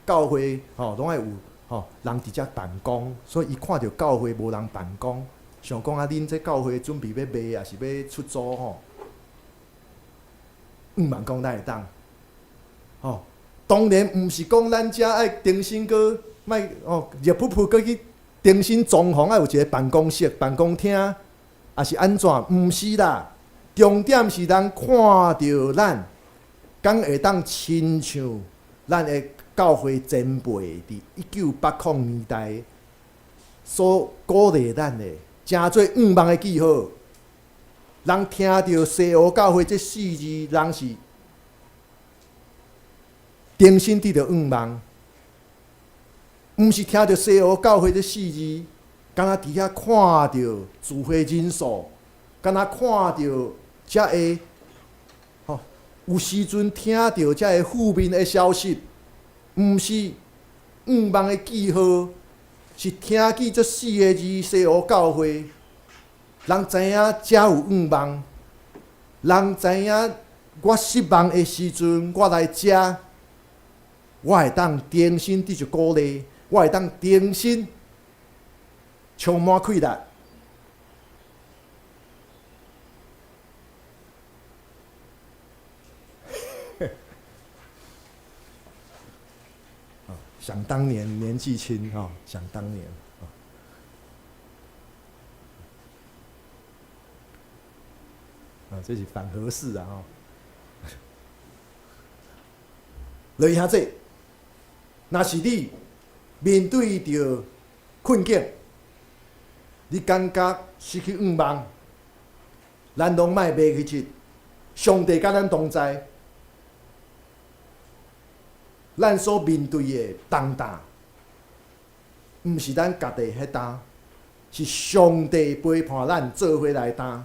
教會吼攏愛有吼人佇遮辦公，所以伊看著教會無人辦公，想講啊，恁這教會準備欲賣，抑是欲出租吼？向望講咱會當，吼，當然毋是講咱遮愛重新閣莫哦熱撲撲閣去重新裝潢，愛有一个辦公室、辦公廳，抑是按怎？毋是啦，重點是人看著咱，敢會當親像咱的教會前輩佇1980年代所鼓勵咱的，成做向望的記號。人聽著西湖教會這四字，人是重新得著向望，毋是聽著西湖教會這四字，敢若佇遐看著聚會人數，敢若看著遮个，吼，有時陣聽著遮个負面的消息，毋是向望的記號，是聽見這四个字西湖教會，人知影遮有向望，人知影我失望的時陣，我來遮，我會當重新得著鼓勵，我會當重新充滿氣力。想當年年紀輕哈，想當年啊，這是反合式啊吼。來兄弟，若是你面對著困境，你感覺失去向望，咱攏莫袂記得，上帝佮咱同在。咱所面對的重擔，毋是咱家己彼擔，是上帝陪伴咱做伙來擔。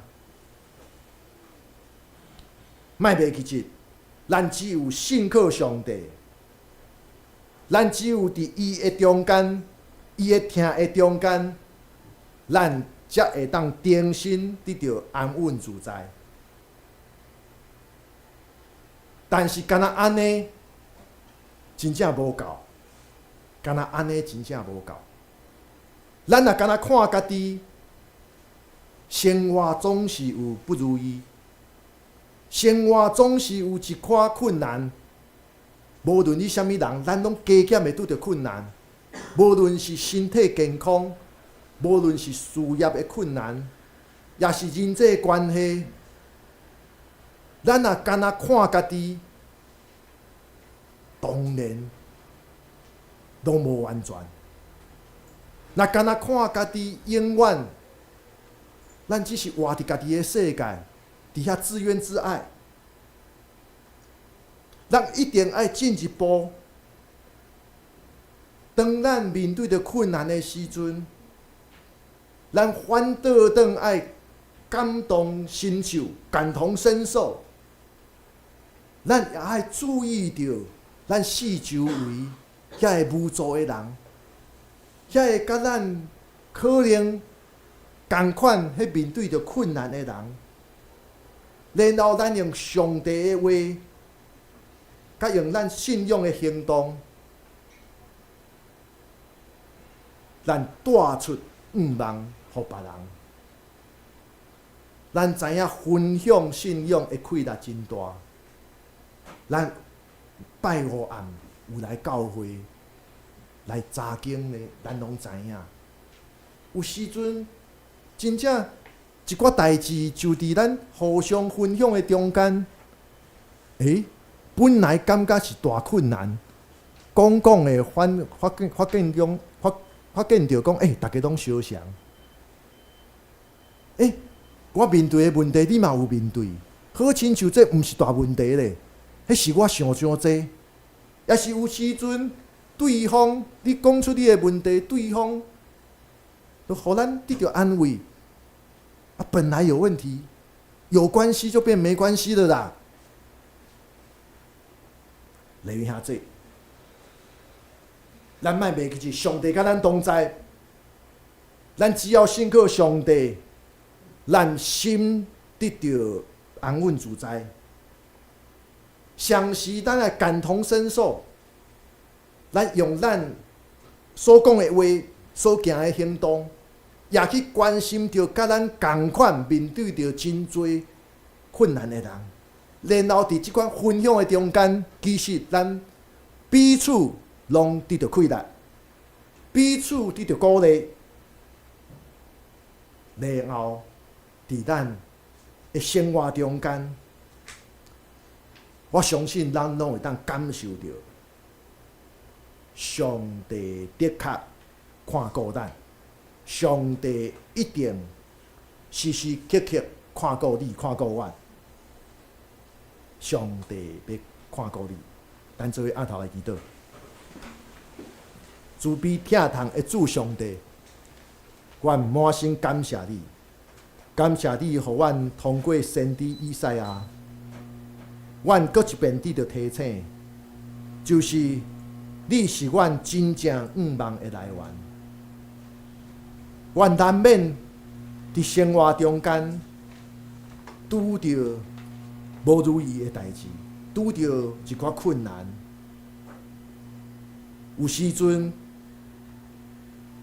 莫袂記得，咱只有信靠上帝，咱只有佇伊的中間，伊的疼的中間，咱才會當重新得著安穩自在。但是，敢若按呢，真正無夠，敢若按呢真正無夠。咱若敢若看家己，生活總是有不如意，生活總是有一寡困難。無論你啥物人，咱攏加減會拄著困難。無論是身體健康，無論是事業的困難，抑是人際關係，咱若敢若看家己，當然攏無完全。若敢若看家己，永遠咱只是活佇家己的世界，佇遐自怨自艾。咱一定愛進一步。當咱面對著困難的時陣，咱反倒轉愛感同身受、感同身受。咱也愛注意著咱四周圍遐个無助的人，遐个佮咱可能仝款彼面對著困難的人，然後咱用上帝的話，佮用咱信仰的行動，咱帶出向望予別人。咱知影分享信仰的氣力真大，咱拜五暗有來教會來查經的，咱攏知影。有時陣真正一寡代誌就佇咱互相分享的中間，本來感覺是大困難，講講的反發現發現講發發現著講，逐家攏相像。我面對的問題，你嘛有面對，好親像這毋是大問題咧，彼是我想傷濟，抑是有時陣對方你講出你的問題，對方都予咱得著安慰。啊，本來有問題，有關係就變沒關係了啦。來兄弟，咱莫袂記得上帝佮咱同在，咱只要信靠上帝，咱心得著安穩自在。同時，咱來感同身受，咱用咱所講的話、所行的行動，也去關心著佮咱仝款面對著真濟困難的人。然後佇這款分享的中間，其實咱彼此攏得著氣力，彼此得著鼓勵，然後佇咱的生活中間，我相信咱攏會當感受著上帝的確看顧咱，上帝一定時時刻刻看顧你，看顧我。上帝欲看顧你，咱做伙徛頭來祈禱。慈悲疼痛的主上帝，阮滿心感謝你，感謝你予阮通過先知以賽亞，阮閣一遍得著提醒，就是你是阮真正向望的來源。阮難免佇生活中間拄著無如意的代誌，拄著一寡困難。有時陣，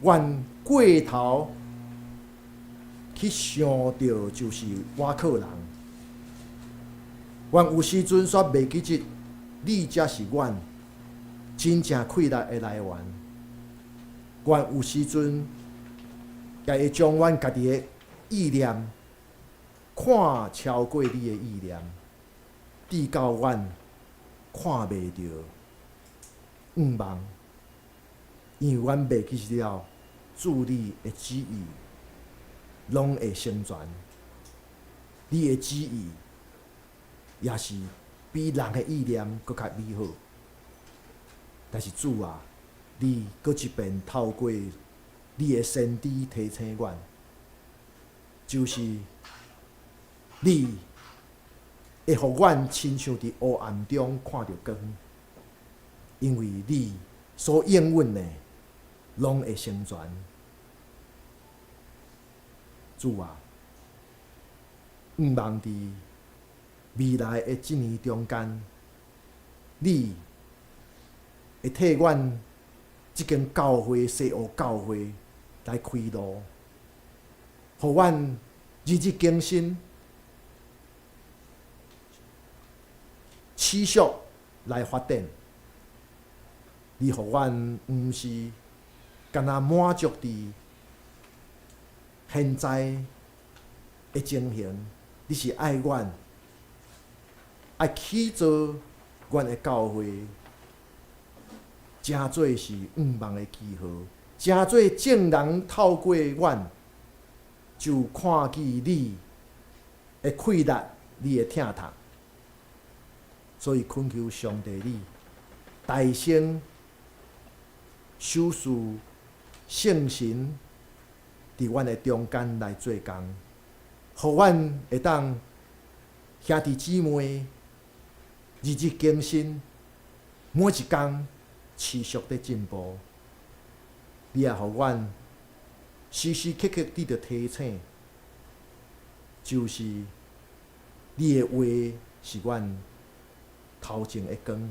阮過頭去想著就是倚靠人。阮有時陣煞袂記得，你才是阮真正氣力的來源。阮有時陣也會將阮家己的意念看超過你的意念，直到阮看袂著向望，因為阮袂記得了主你的旨意攏會成全，你的旨意也是比人的意念閣較美好。但是主啊，你閣一遍透過你的先知提醒阮，就是你會予阮親像佇黑暗中看著光，因為你所應允的攏會成全。主啊，向望佇未來的這年中間，你會替阮這間教會西湖教會來開路，予阮日日更新，持續來發展。你予阮毋是干焦滿足佇現在的情形，你是愛阮愛起造阮的教會，成做是向望的記號，成做眾人透過阮就看見你的氣力，你的疼痛。所以懇求上帝你大聲賞賜聖神佇阮的中間來做工，予阮會當兄弟姊妹日日更新，每一工持續佇進步。你也予阮時時刻刻得著提醒，就是你的話是阮頭前的光，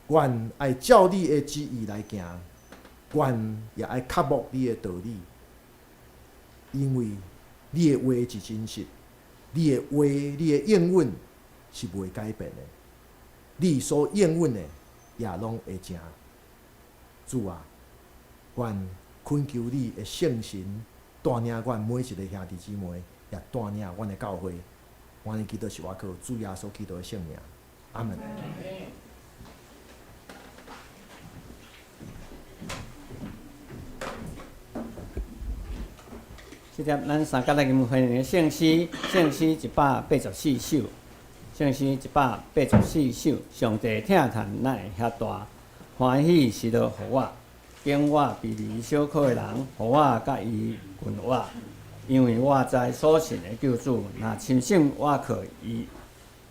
阮愛照你的旨意來行，阮也愛渴慕你的道理，因為你的話是真實，你的話、你的應允是袂改變的，你所應允的也攏會成。主啊，阮懇求你的聖神帶領阮每一個兄弟姊妹，也帶領阮的教會。阮的祈禱是倚靠主耶穌基督的聖名。阿門。這粒咱三角來吟翻的聖詩，聖詩184首，聖詩184首，上帝疼嘆哪會遐大，歡喜失落予我，經我卑微小可的人，予我佮伊近活，因為我知所信的救主，若深信倚靠伊，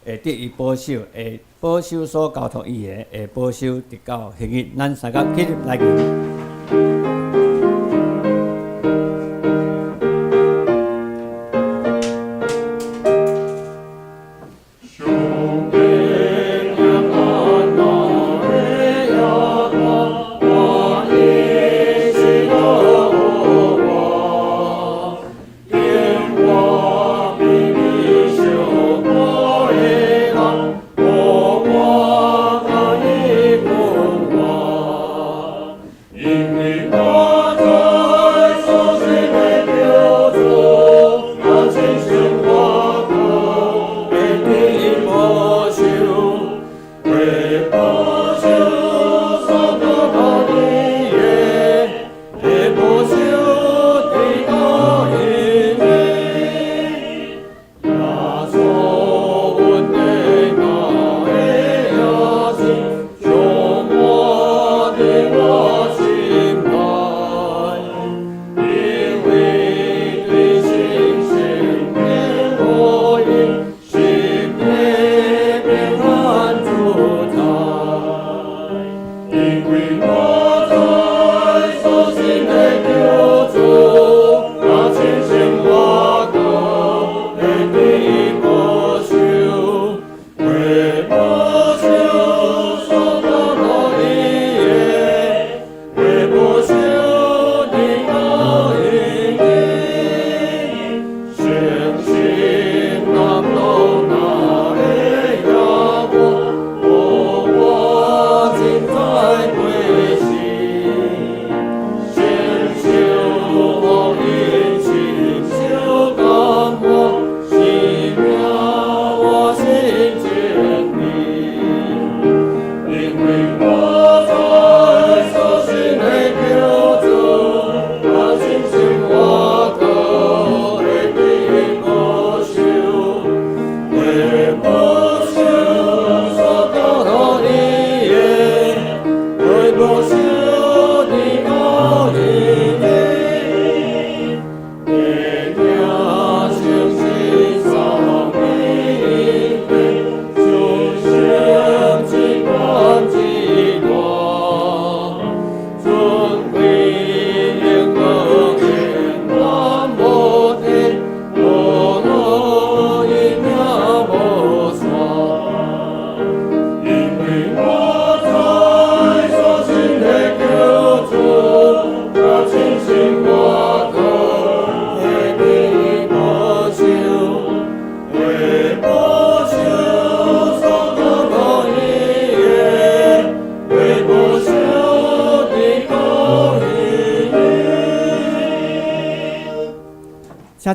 會得伊保守，會保守所交託伊的，會保守直到彼日。咱三個起立來吟。上帝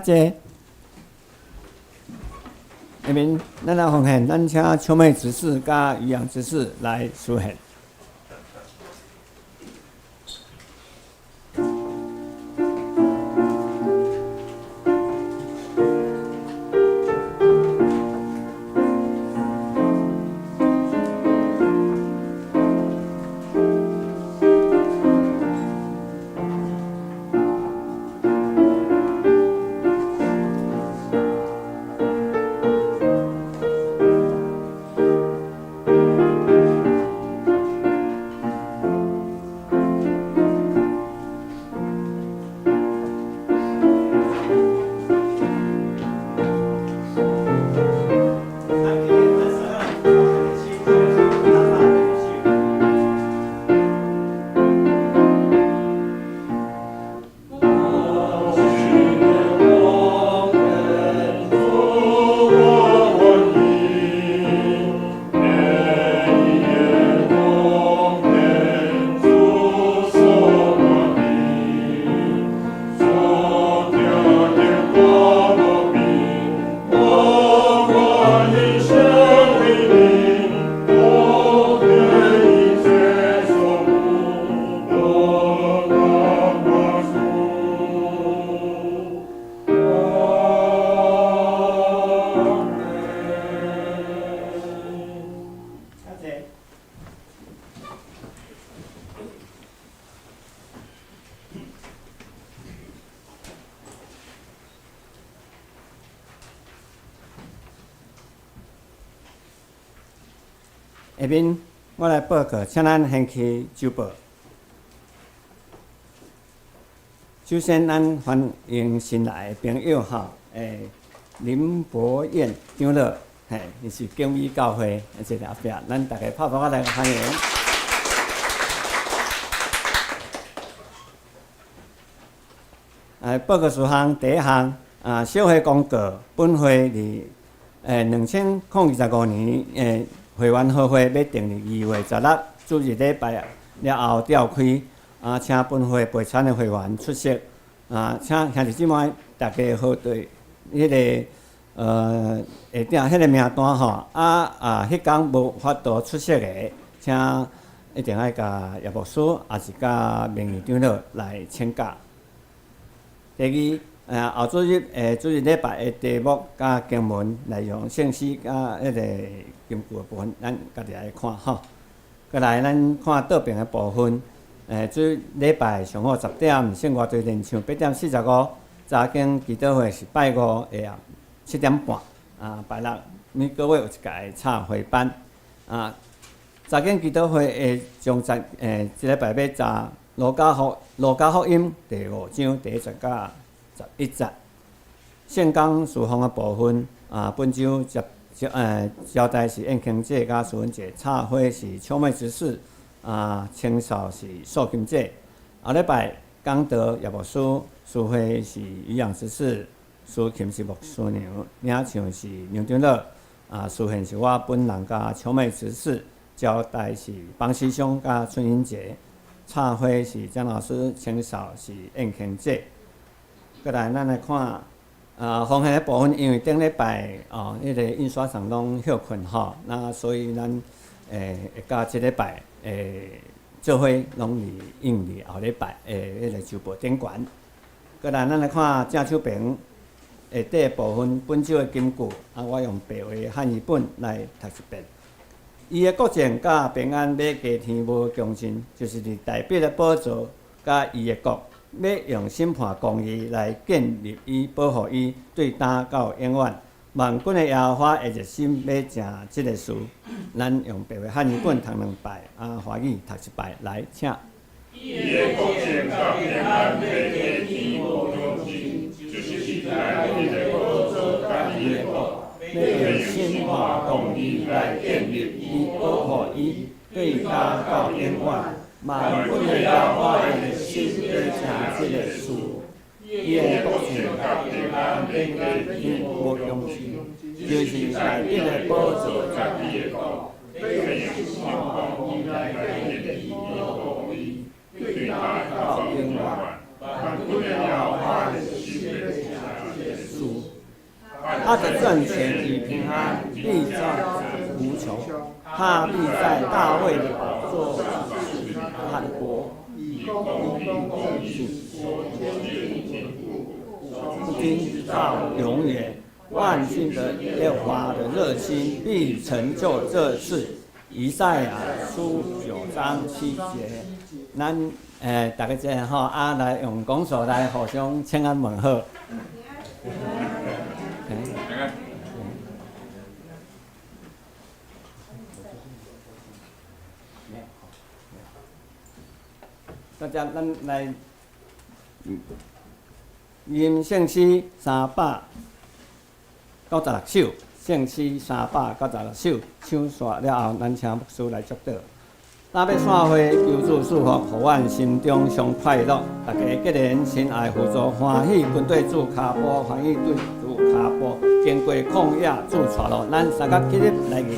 謝。下面咱來奉獻，咱請秋妹執事佮漁陽執事來司獻。下面我來報告，請咱先去週報。首先，咱歡迎新來的朋友吼，林博彦長老，嘿，伊是景美教會的一個阿伯，咱大家拍拍來歡迎。報告事項第一項，啊，小會公告，本會佇2025年會員好會欲定佇2月16主日禮拜了後召開，啊，請本會備參的會員出席。啊，請兄弟姊妹大家核對彼个下頂彼个名單吼，啊，彼工無法度出席的，請一定愛共葉牧師，抑是佮名譽長老來請假。第二，後主日主日禮拜的題目佮經文內容、聖詩佮彼個金句的部分，咱家己來看吼。過來，咱看桌邊的部分，主日禮拜上午10點，聖樂隊練唱8點45，查經祈禱會是拜五下暗7點半，啊，拜六每個月有一屆插花班，啊，查經祈禱會的章節，這禮拜欲查路加福音第五章第一節佮11節。聖工事奉的部分，啊，本週接招待是燕卿姐佮蘇文姐，插花是秋妹執事，啊，清掃是素琴姐。後禮拜講道葉牧師，司會是漁陽執事，司琴是牧師娘，領唱是梁長老，啊，司獻是我本人佮秋妹執事，招待是邦師兄佮春英姐，插花是張老師，清掃是燕卿姐。過來，咱來看。啊，奉獻的部分，因為頂禮拜哦，彼個印刷廠攏歇睏吼，那所以咱會佮這禮拜做伙攏佇印佇後禮拜的彼個週報頂懸。過來，咱來看正手邊下底的部分，本週的金句，啊，我用白話漢語本來讀一遍。伊的國政佮平安欲加添無窮盡，就是佇大衛的寶座佮伊的國。欲用審判公義來建立伊，保護伊，對今到永遠。萬軍的耶和華會熱心欲成這个事。咱用白話漢語本讀兩擺，啊，華語讀一擺，來，請。伊的國政佮平安欲加添無窮盡，就是大衛的寶座佮伊的國，欲用審判公義來建立伊，保護伊，對今到永遠。萬軍的耶和華會熱心欲成這个事，伊的國政佮平安欲加添無窮盡，就是大衛的寶座佮伊的國，欲用審判公義來建立伊，保護伊，對今到永遠。萬軍的耶和華會熱心欲成這个事，他的政權與平安必在無窮，他必在大衛的寶座上治他的國，從今到永遠。萬軍的耶和華的熱心必成就這事。以賽亞書9章7節，咱逐家坐吼，啊來用拱手來互相請安問好。平安。大家，咱來吟聖詩396首，聖詩396首，唱煞了後，咱請牧師來祝禱。若欲散會，求主賜福，予阮心中上快樂。大家結連親愛互助歡喜，跟綴主跤步，歡喜對主跤步，經過曠野主帶路，咱三甲起立來吟。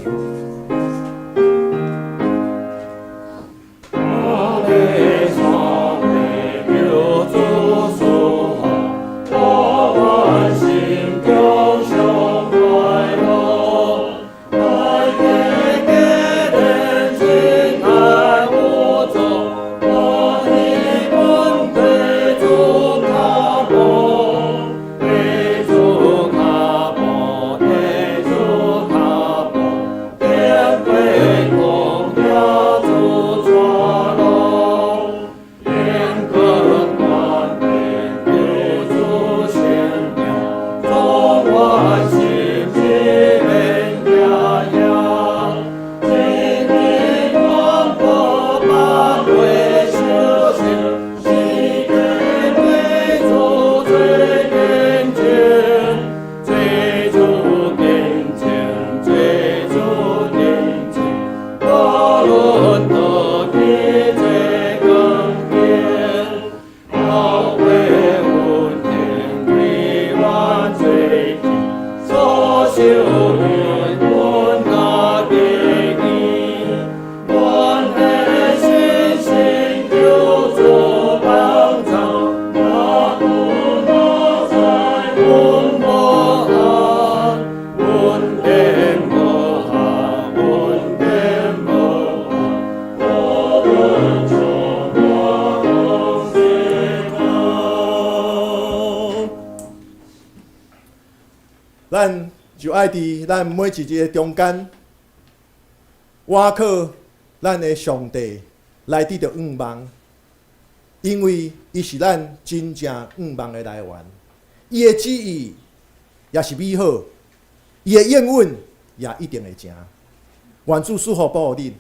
咱就愛佇咱每一日的中間，倚靠咱的上帝來得著向望，因為伊是咱真正向望的來源。伊的旨意也是美好，伊的應允也一定會成。願主賜福保護恁，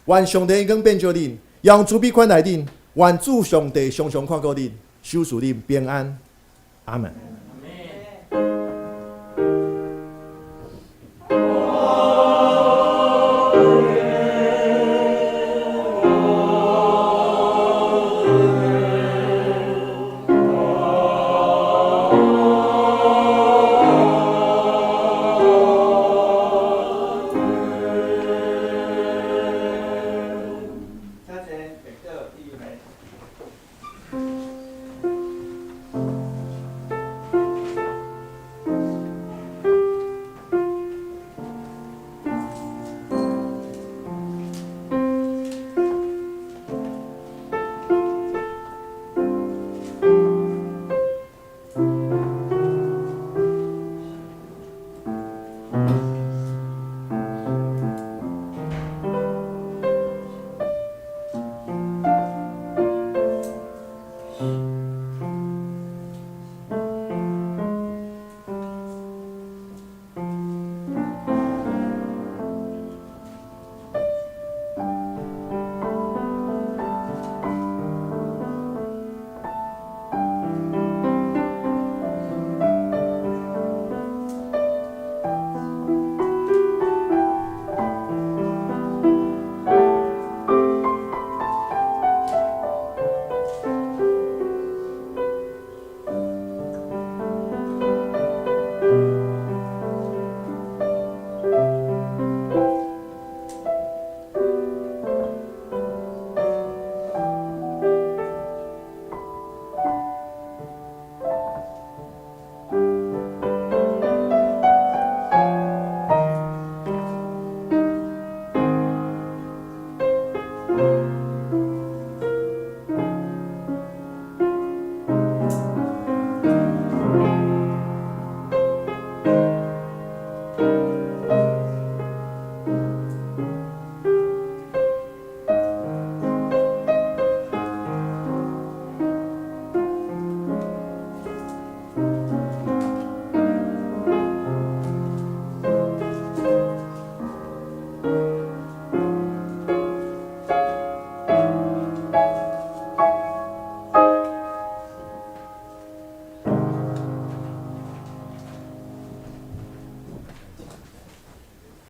願上帝恩典遍照恁，用慈悲款待恁，願主上帝常常看顧恁，守賜恁平安。阿門。請坐，祈禱。主。